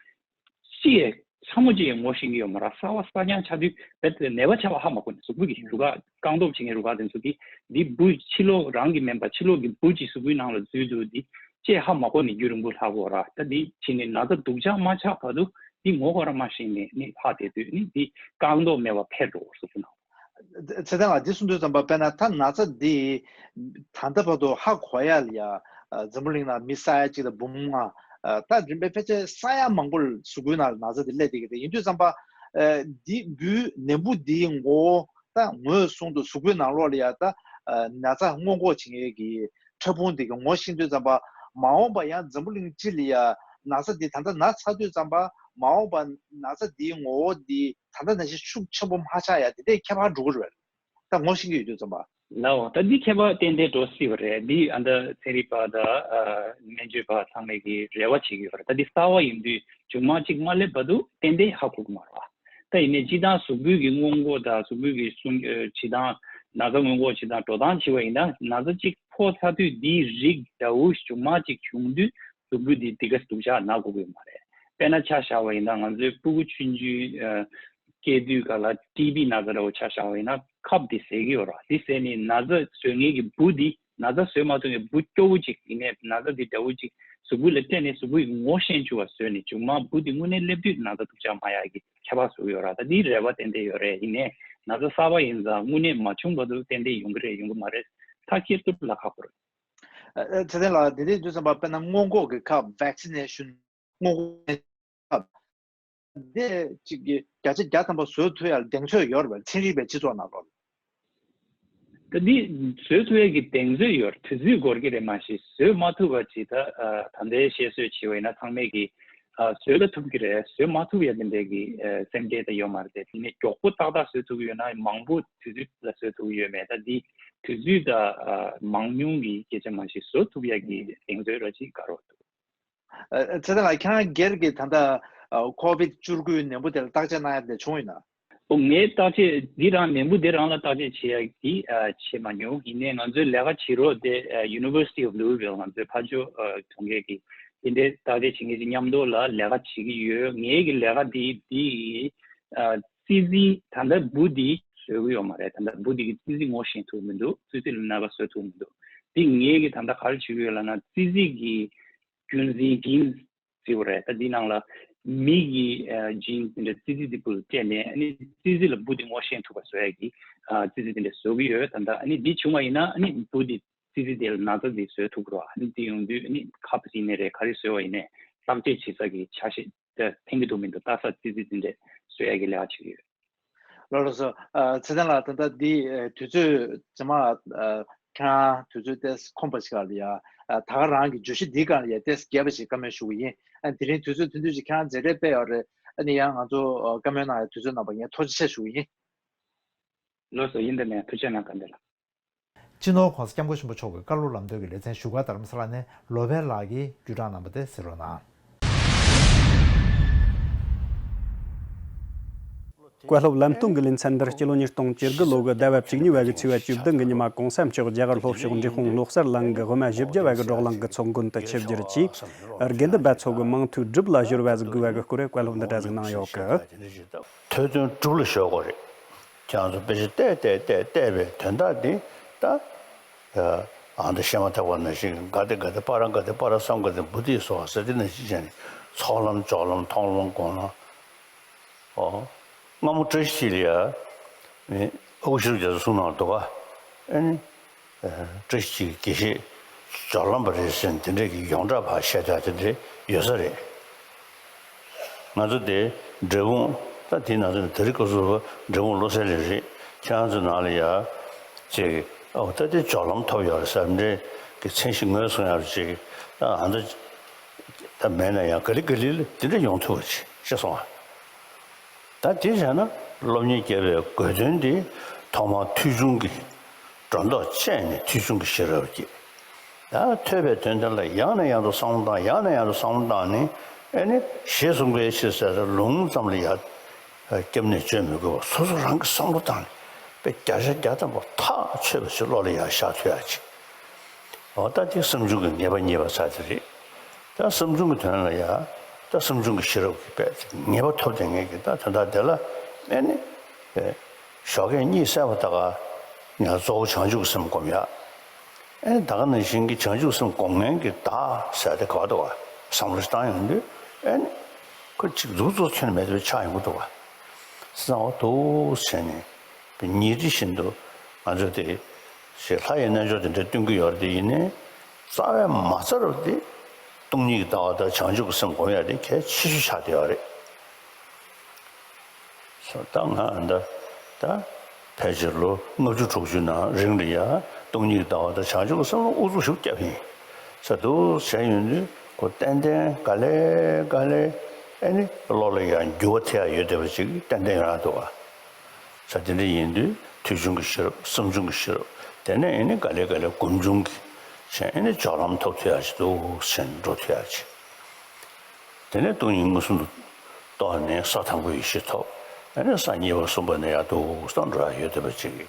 ཅི་ཡས་ཚ་མོ་ཅི་ཡས་ངོ་ཤེས་ཀྱི་ཡོད་མ་རེད། གསར་བ་གསར་རྐྱང་ཆགས་དུས་རྦད་དེ་ནད་པ་ཆགས་པ་ཧ་མ་གོ་ནས། གཟུགས་པོ་གི་རུ་ཁག་རྐང་སྟོབས་བྱེད་མཁན་རུ་ཁག་དེ་ཚོ་གིས་འདི་འབུ་ཕྱི་ལོགས་རང་གི་མིན་པ་ཕྱི་ལོགས་ཀྱི་འབུ་ཅིག་གཟུགས་པོའི་ནང་ལ་འཛུལ་འདུག་འདི་ཅེས་ཧ་མ་གོ་ནས་རྒྱུན་རིང་པོ་ལྷག་གོ་ར། ད་འདི་ཕྱིན་ནས་ན་ཚ་སྡུག་ཅག་མ་ཆགས་བར་དུ་འདི་ངོ་ཧོ་ར་མ་ཤེས་ནས་ནི་ལྷག་བསྡད་དུས་ནི་འདི་རྐང་སྟོབས་མེད་པ་འཕེལ་འགྲོ་གཟུགས་པོ་ནང་། ཚེ་བརྟན་ལགས། འདི་གསུང་དུས་ཙམ་པ་དཔེར་ན་ད་ན་ཚ་འདི་ད་ལྟ་བར་དུ་ཧ་གོ་ཡ་ལ་ཡ་འཛམ་བུ་གླིང་ནང་མི་ས་ཡ་གཅིག་དང་འབུམ་ལྔ། ད་རིམ་པས་ཕལ་ཆེར་ས་ཡ་མང་པོ་ལ་གཟུགས་པོའི་ནང་ལ་ན་ཚ་འདི་སླེབས་བསྡད་ཀྱི་རེད། ཡིན་དུས་ཙམ་པ་འདི་འབུའི་ནད་འབུ་འདིའི་ངོ་བོ་ད་ངོས་བཟུང་དུ་གཟུགས་པོའི་ནང་ལོགས་ལ་ཡ་ད་ན་ཚ་སྔོན་འགོག་བྱེད་མཁན་གྱི་ཕྲ་ཕུང་འདི་གི་ངོ་ཤེས་དུས་ཙམ་པ་མ་འོངས་པ་ཡང་འཛམ་བུ་གླིང་སྤྱི་ལ་ཡ་ན་ཚ་འདི་ད་ལྟ་ན་ཚ་དུས་ཙམ་པ་མ་འོངས་པ་ན་ཚ་འདིའི་ངོ་བོ་འདི་ད་ལྟ་ནང་བཞིན་ཤུགས་ཆེན་པོ་མ་ཆགས་ཡ་འདི་འདྲའི་ཁྱད་པར་འགྲོ་གི་རེད། ད་ངོ་ཤེས་ཀྱི་ཡོད་དུས་ཙམ་པ། ལའོ། ད་འདི་ཁྱད་པར་ཏན་ཏན་འགྲོ་སྲིད་པ་རེད། འདི་ཨ་ད་ཚན་རིག་པ་དང་ཨ་སྨན་བཅོས་པ་ཚང་མས་ཀྱི་རེ་བ་བྱེད་ཀྱི་ཡོད་རེད། ད་འདི་གསར་བ་ཡིན་དུས་མཇུག་མ་གཅིག་མ་སླེབས་བར་དུ་ཏན་ཏན་ཧ་གོ་གི་མ་རེད་བ། ད་ཡིན་ནའི་སྤྱིར་བཏང་གཟུགས་པོའི་གི་སྔོན་འགོག་དང་གཟུགས་པོའི་གི་སྲུང་སྐྱོབ་བྱེད་སྟངས། ན་ཚ་སྔོན་འགོག་བྱེད་སྟངས་འགྲོ་སྟངས་བྱས་པ་ཡིན་ན། ན་ཚ་གཅིག་ཕོག་ཚར་དུས་འདིའི་རིགས་འདྲ་བོ་མཇུག་མ་གཅིག་བྱུང་དུས་གཟུགས་པོ་འདི་འདི་ག་སྡུག་ཅག་ན་དགོས་ཀྱི་ཡོད་མ་རེད། དཔེར་ན་ཆ་བཞག་པ་ཡིན་ན་ང་ཚོའི་སྤུ་གུ་ཆུང་ཆུང་ཨ་སྐྱེས་དུས་ག་ལ་ཊི་བི་ན་ཚ་འདྲ་བོ་ཆ་བཞག་པ་ཡིན་ན་ཁབ་འདི་ཟད་ཀྱི་ཡོད་རེད། འདི་ཟད་ནས་ན་ཚ་བཟོ་མཁན་གྱི་འབུ་འདི། ན་ཚ་བཟོ་མ་ཐུབ་མཁན་འབུ་སྐྱོ་བོ་ཅིག་ཡིན་ནའི་ན་ཚ་འདི་འདྲ་བོ་ཅིག་གཟུགས་པོ་ལ་སྤྲད་ནས་གཟུགས་པོ་ཡི་ངོ་ཤེས་བཅུག་པ་བཟོས་ནས་མཇུག་མ་འབུ་འདི་དངོས་གནས་སླེབས་དུས་ན་ཚ་སྡུག་ཅག་མ་ཡག་གི་ཁྱད་པར་བཟོ་གི་ཡོད་རེད། ད་འདིའི་རེ་བ་ཏན་ཏན་ཡོད་རེད། ཡིན་ནའི་ན་ཚ་གསར་པ་ཡིན་ཙང་དངོས་གནས་མ་བྱུང་བར་དུ་ཏན་ཏན་ཡོང་གི་རེད་ཡོང་གི་མ་རེད། ད་ཁྱེད་ཚོ་ལ་ཁག་པོ་རེད། ཨ་ཨ་ཚེ་བརྟན་ལགས། དེ་འདྲ་ཡིན་དུས་ཙམ་པ་དཔེར་ན་སྔོན་འགོག་གི་ཁབ་ཝེག་སི་ནེ་ཤན། སྔོན་འགོག་ཁབ་དེ་གཅིག་གི་བརྒྱ་ཆ་བརྒྱ་ཐམ་པ་བཟོ་ཐུབ་ཡ་ལ་གདེང་ཚོད་ཡོད་རེད་པས། ཚན་རིག་པའི་སྤྱི་ཚོགས་ནང་ལོགས་ལ། ད་འདི་བཟོ་ཐུབ་ཡ་གི་གདེང་ཚོད་ཡོད་རེད། དུས་ཚོད་འགོར་གི་རེད། མ་གཞི་བཟོ་མ་ཐུབ་པ་ཅིག་ད་ཨ་ད་ལྟའི་བཤད་སྲོལ་བྱས་པ་ཡིན་ན་ཚང་མས་ཀྱི་ཨ་བཟོ་ད་ཐུབ་ཀྱི་རེད། བཟོ་མ་ཐུབ་ཡ་དེ་འདྲའི་གི་ཨ་སེམས་ཁྲལ་ད་ཡོད་མ་རེད་དེ། དེ་ནས་མགྱོགས་པོ་ཏག་ཏག་བཟོ་ཐུབ་ཀྱི་ཡོད་ན་མང་པོ་དུས་ཚོད་ལ་བཟོ་ཐུབ་ཀྱི་ཡོད་མེད། ད་འདི་དུས་ཚོད་དང་ཨ་མང་ཉུང་གི་སྐད་ཆ་མ་གཞི་བཟོ་ཐུབ་ཡ་གི་གདེང་ཚོད་ར་ཅིག་དགའ་རོགས་འདུག་ཨ་ཨ་ཚེ་བརྟན་ལགས། ཁྱེད་རང་སྒེར་གྱི་ད་ལྟ་ཨ་ཀོ་བིད་བཅུ་དགུའི་ནད་འབུ་དེ་ལ་བརྟག་དཔྱད་གནང་ཡ་དེ་བྱུང་ཡོད་ན། ཨོ་ངས་བརྟག་དཔྱད་འདི་རང་ནད་འབུ་དེ་རང་ལ་བརྟག་དཔྱད་བྱེད་ཡ་གི་ཨ་བྱེད་མ་མྱོང་། ཡིན་ནའི་ང་ཚོའི་ལས་ཀ་བྱེད་རོགས་དེ་ཨ་University of Louisville ང་ཚོའི་ཕར་ཕྱོགས་ཨ་གྲོང་ཁྱེར་གྱི་དེ་འདྲའི་བརྟག་དཔྱད་བྱེད་མཁན་ཅིག་མཉམ་དུ་ལ་ལས་ཀ་བྱེད་ཀྱི་ཡོད། ངའི་གི་ལས་ཀ་འདི་འདི་ཨ་ཙི་ཙི་ད་ལྟ་འབུ་འདི་བཟོ་གི་ཡོད་མ་རེད། ད་ལྟ་འབུ་འདི་གི་ཙི་ཙི་ངོ་ཤེས་ཐུབ་མི་འདུག་ཙི་ཙི་ལ་ནད་པ་བཟོ་ཐུབ་མི་འདུག་འདི་ངའི་གི་ད་ལྟ་ག་རེ་བྱེད་ཀྱི་ཡོད་ལབ་ན་ཙི་ཙི་གི་རྒྱུན་འཛིན་གིན་ཟེར་བ་རེད། ད་འདི་ནང་ལ་མི་གི་ཨ་ཇིན་དེ་འདྲ་ཙི་ཙི་དེ་འབུ་ལ་སྤྲད་ནས་ཨ་ནི་ཙི་ཙི་ལ་འབུ་དེ་ངོ་ཤེས་ཐུབ་པ་བཟོ་ཡ་གི་ཨ་ཙི་ཙི་དེ་འདྲ་བཟོ་གི་ཡོད། ད་ལྟ་ཨ་ནི་འདི་བྱུང་བ་ཡིན་ན་ཨ་ནི་འབུ་དེ་ཙི་ཙི་དེ་ལ་ན་ཚ་དེ་བཟོ་ཐུབ་ཀྱི་རེད་བ། ཨ་ནི་འདི་ཡོང་དུས་ཨ་ནི་ཁབ་ཡིན་ནའི་རེད། ག་རེ་བཟོས་པ་ཡིན་ནའི་བརྟག་དཔྱད་བྱེད་ས་གི་ཆ་ཤས་དེ་ཕན་གི་འདུག་མི་འདུག་ལྟ་ས་ཙི་ཙི་དེ་འདྲ་བཟོ་ཡ་གི་ལས་ཀ་བྱེད་ཀྱི་ཡོད། ལགས་ལགས་སོ། ཨ་ཚེ་བརྟན་ལགས། ད་ལྟ་འདི་ཨ་དུས་ཚོད་རྗེས་མ་ཨ་ཁྱེད་རང་དུས་ཚོད་ཏོག་ཙམ་ཁོམ་པ་ཞིག་ལ་ཡ་ཨ་ད་ག་རང་གི་བརྗོད་གཞི་འདིའི་སྒང་ལ་ཡ་ཏོག་ཙམ་རྒྱས་པ་ཞིག་བཀའ་མོལ་ཞུ་གི་ཡིན། ཨ་དེ་རིང་དུས་ཚོད་ཐུང་ཐུང་ཞིག་ཁྱེད་རང་མཛད་རེས་སྤེལ་ཡོད་རེད། ཨ་ནི་ཡང་ང་ཚོ་ཨ་བཀའ་མོལ་གནང་ཡ་དུས་ཚོད་གནང་བར་ངས་ཐུགས་རྗེ་ཆེ་ཞུ་གི་ཡིན། ལགས་སོ། ཡིན་ད་ནས་ཐུགས་རྗེ་གནང་། དགའ་ལྡན་ལགས། སྤྱི་ནོར་༸གོང་ས་༸སྐྱབས་མགོན་ཆེན་པོ་མཆོག་གི་བཀའ་སློབ་ལམ་སྟོན་གྱི་ལེ་ཚན་བཞུགས་སྒར་རྡ་རམ་ས་ལ་ནས་ལོ་པཎ་ལགས་ཀྱིས་བརྒྱུད་བསྒྲགས་གནང་བ་དེ་གཟིགས་རོགས་གནང་། བཀའ་སློབ་ལམ་སྟོན་གྱི་ལེ་ཚན་འདིར་སྤྱི་ལོ་ཉིས་སྟོང་བཅུ་དགུ་ལོ་གི་ཟླ་བ་བཅུ་གཉིས་པ་གི་ཚེས་པ་བཅུ་བདུན་གི་ཉི་མ་༸གོང་ས་མཆོག་རྒྱ་གར་ལྷོ་ཕྱོགས་འབྲས་སྤུངས་ལོ་གསར་གླིང་གི་དབུ་མ་བཞི་བརྒྱ་པ་གི་བགྲོ་གླེང་གི་ཚོགས་མགོན་དུ་ཆིབས་བསྒྱུར་གྱིས། དགེ་འདུན་པ་ཚོ་གི་མིང་ཐོའི་སྒྲུབ་ལ་གཞོལ་བ་ཟིག་དགོས་པ་གི་སྐོར་བཀའ་སློབ་འདི་འདྲ་ཟིག་གནང་ཡོད་གི། ཐོས་དོན་སྒྲུབ་ལ་གཞོལ་དགོས་རེད། ཁྱེད་རང་ཚོ་དཔེ་ཆ་བལྟས་བལྟས་བལྟས་བལྟས་པའི་དོན་དག་འདི་ད། ཨ་འདི་བཤད་མ་ཐག་པ་ནང་བཞིན་ག་དེ་ག་དེ་པ་ར་ག་དེ་པ་ར་སམ་ག་དེ་བུ་དེ་སོགས་ཟེར་དེ་ནང་བཞིན་བྱས་ནས་ཚོགས་ལམ་ཕྱོགས་ལམ་མཐོང་ལམ་སྒོམ་ལམ། ཨོ། སྔ་མོ་བཀྲ་ཤིས་འཁྱིལ་ལ་ཡ། ཨ་ཁུ་ཤེས་རབ་རྒྱ་མཚོ་གསུང་གནང་འདུག་ག། ཨ་ནི། བཀྲ་ཤིས་འཁྱིལ་གྱི་དགེ་བཤེས་སྦྱོར་ལམ་པ་རེད་ཟེར་ནས་དེ་འདྲས་ཀྱི་ཡོངས་གྲགས་ཕར་བཤད་ཐབས་དེ་འདྲས་ཡོད་ས་རེད། ང་ཚོ་དེ་འབྲས་སྤུངས་ད་དེའི་ནང་ཚོ་ནས་དེ་རིང་སྐབས་སུ་འབྲས་སྤུངས་བློ་གསལ་ལས་རེད། ཁྱེད་རང་ཚོའི་ནང་ལ་ཡ་ཅིག་ཨོ་ད་དེ་སྦྱོར་ལམ་ཐོབ་ཡོད་རེད་ཟེར་འདྲས་ཀྱི་མཚན་གཞི་ངོས་བཟུང་ཡག་ཅིག་ད་ཨ་ད་ད་མེད་ན་ཡང་ག་ལེ་ག་ལེ་ལ་དེ་འདྲས་ཡོང་ཐུབ་པ་ཅིག་ཤེས་སོང་ཨ། ད་དེ་བྱས་ན་སློབ་གཉེར་རྒྱབ་པའི་དགོས་དོན་དེ་ཐོག་མར་ཐོས་བྱུང་གི་སྒྲོ་འདོགས་བཅད་ནས་ཐོས་བྱུང་གི་ཤེས་རབ་ཀྱིས། ད་ཐོས་པའི་དོན་དེ་ལ་ཡང་ནས་ཡང་དུ་བསམ་བློ་བཏང་། ཡང་ནས་ཡང་དུ་བསམ་བློ་བཏང་ནས་ཨེ་ནི་ཞེས་གསུངས་པའི་ཕྱིར་ཟེར་ལུང་ཙམ་ལ་ཡ་སྐྱབས་གནས་བཅོལ་མི་དགོས་པར་སོ་སོ་རང་གིས་བསམ་བློ་བཏང་ནས་དཔེ་བརྒྱ་ཆ་བརྒྱ་ཐམ་པ་ཐག་ཆོད་པ་ཞིག་བློ་ལ་ཡ་ཤར་ཐུབ་ཡག་ཅིག། འོ་ད་དེ་བསམ་བྱུང་གི་ངེས་པ་རྙེད་པ་ཚར་དེ་རེད། ད་བསམ་བྱུང་གི་དོན་ལ་ཡ། ད་བསམ་བྱུང་གི་ཤེས་རབ་ཀྱི་དཔེ་ངེས་པ་ཐོབ་བསྡད་མཁན་གྱི་ད་དོན་དག་དེ་ལ་ཨེ་ནི། ཞོགས་ཀས་གཉིད་སད་པ་ད་ག་ང་གཙོ་བོ་བྱང་ཆུབ་ཀྱི་སེམས་སྒོམ་ཡ། ཨེ་ནི་ད་ག་ནང་བཞིན་གྱི་བྱང་ཆུབ་སེམས་སྒོམ་མཁན་གྱི་བདག་ཟེར་དེ་ག་བ་འདུག་བ། བསམ་བློ་ཞིག་བཏང་ཡོང་དུས་ཨེ་ནི། ཁོ་གཅིག་གཟུགས་གཙོ་ཆེན་མེད་པའི་ཆགས་ཡོང་གི་འདུག་བ། སྣང་བ་འདུག་བྱས་ནས། ཉིན་རེ་བཞིན་དུ་ང་ཚོ་དེ་ཞེས་ལྷ་ཡི་རྣལ་འབྱོར་དེ་འདྲ་སྟོན་གྱི་ཡོད་རེད། དེ་ཡིན་ནའི་རྩ་བའི་མ་རྩ་རུ་དེ་སྟོང་ཉིད་ཀྱི་ལྟ་བ་དང་བྱང་ཆུབ་ཀྱི་སེམས་སྒོམ་ཡ་དེ་གལ་ཆེ་ཤོས་ཆགས་བསྡད་ཡོད་རེད། ད་ང་ད་ད་ཕལ་ཆེར་ལོ་ལྔ་བཅུ་དྲུག་ཅུ་ནང་རིང་ལ་ཡ་སྟོང་ཉིད་ཀྱི་ལྟ་བ་དང་བྱང་ཆུབ་ཀྱི་སེམས་ལ་ཨུ་ཚུགས་ཞིག་བརྒྱབ་ཡིན་ས་འདུག་བྱས་ཡོང་དུས་ཁོ་ཏན་ཏན་ག་ལེ་ག་ལེ་ཨེ་ནི་བློ་ལ་ཡ་འགྱུར་བ་ཐེབས་ཡ་ཡོད་བསྡད་པ་ཅིག་ཏན་ཏན་ཡོང་ཡ་འདུག་བ། ས་དེ་འདྲ་ཡིན་དུས་ཐོས་བྱུང་གི་ཤེས་རབ། བསམ་བྱུང་གི་ཤེས་རབ། དེ་ནས་ཨེ་ནི་ག་ལེ་ག་ལེ་སྒོམ་བྱུང་གི་བྱས་ཨེ་ནི་སྦྱོར་ལམ་ཐོབ་ཐུབ་ཡ་ཞིག་འདུག་བྱས་ནས་འགྲོ་ཐུབ་ཡ་ཅིག། དེ་ནས་སྟོང་ཉིད་མངོན་སུམ་དུ་རྟོགས་ནས་ས་དང་པོའི་ཡེ་ཤེས་ཐོབ། ཨེ་ནི་ས་གཉིས་པ་གསུམ་པ་ནས་ཡར་འདུག་སེ་འགྲོ་ཡ་ཡོད་བསྡད་པ་ཅིག་རེད་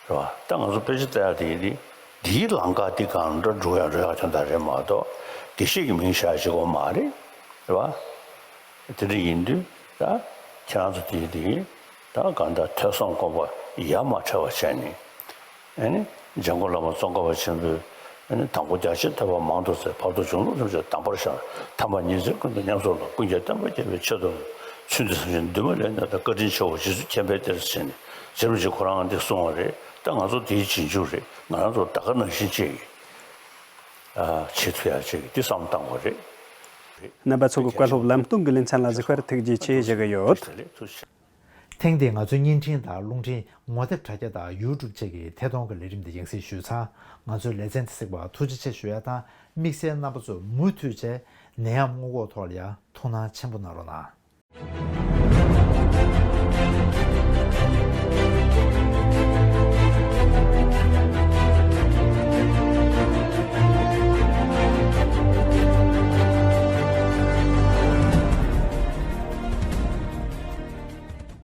བ། ད་ང་ཚོ་དཔེ་ཆ་ལྟ་ཡ་དེ་ཡིན་དུས་འདིའི་ལམ་ཁ་འདི་གང་འདྲ་འགྲོ་ཡ་འགྲོ་ཡ་དོན་དག་རེད་མ་གཏོགས་དགེ་བཤེས་ཀྱི་མིང་བཞག་ཡ་ཅིག་ཡོད་མ་རེད། རེད་བ། དེ་འདྲ་ཡིན་དུས་ད་ཁྱེད་རང་ཚོ་དེ་དེ་ད་གང་ལྟར་ཐོས་བསམ་སྒོམ་པ་ཡ་མ་བྲལ་བ་བྱས་ནས་ཨེ་ནི་འཇམ་མགོན་བླ་མ་ཙོང་ཁ་པ་ཆེན་པོས་ཨེ་ནི་དང་པོ་རྒྱ་ཆེར་ཐོས་པ་མང་དུ་བཙལ། བར་དུ་གཞུང་ལུགས་ཐམས་ཅད་གདམས་པར་ཤར། ཐ་མ་ཉི་ཚེ་ཀུན་ཏུ་ཉམས་སུ་བླངས། ཀུན་ཀྱང་བསྟན་པ་རྒྱས་པའི་ཆེད་དུ་བླངས། ཚུལ་འདི་བསམ་ཞིང་འདུན་མ་ལས་ནས་ད་བཀའ་དྲིན་ཆེ་བོ་རྗེ་བཙུན་མཁྱེན་པའི་གཏེར་ཟེར་ནས་རྗེ་རིན་པོ་ཆེ་ཁོ་རང་འདི་གསུངས་པ་རེད། ད་ང་ཚོ་དེའི་རྗེས་འཇུག་རེད། ང་རང་ཚོ་ད་ག་ནང་བཞིན་བྱེད་ཀྱི་ཨ་བྱེད་ཐུབ་ཡ་བྱེད་ཀྱི་འདི་བསམ་བཏང་དགོས་རེད། རྣམ་པ་ཚོ་གི་བཀའ་སློབ་ལམ་སྟོན་གྱི་ལེ་ཚན་ལ་གཟིགས་པར་ཐུགས་རྗེ་ཆེ་ཞུ་གི་ཡོད། ཐེངས་འདིའི་ང་ཚོའི་བརྙན་འཕྲིན་དང་རླུང་འཕྲིན་ངོ་དེབ་དྲ་རྒྱ་དང་ཡུ་ཊུབ་བཅས་ཀྱི་ཐད་གཏོང་གི་ལས་རིམ་འདི་ཡང་སེ་ཞུས་ཚར། ང་ཚོའི་ལེ་ཚན་འདི་གཟིགས་པར་ཐུགས་རྗེ་ཆེ་ཞུ་ཡ་དང་། དམིགས་བསལ་རྣམ་པ་ཚོས་མུ་མཐུད་བྱས་ནད་ཡམས་སྔོན་འགོག་ཐོག་ལ་ཡང་ཐུགས་སྣང་ཆེན་པོ་གནང་རོགས་གནང་།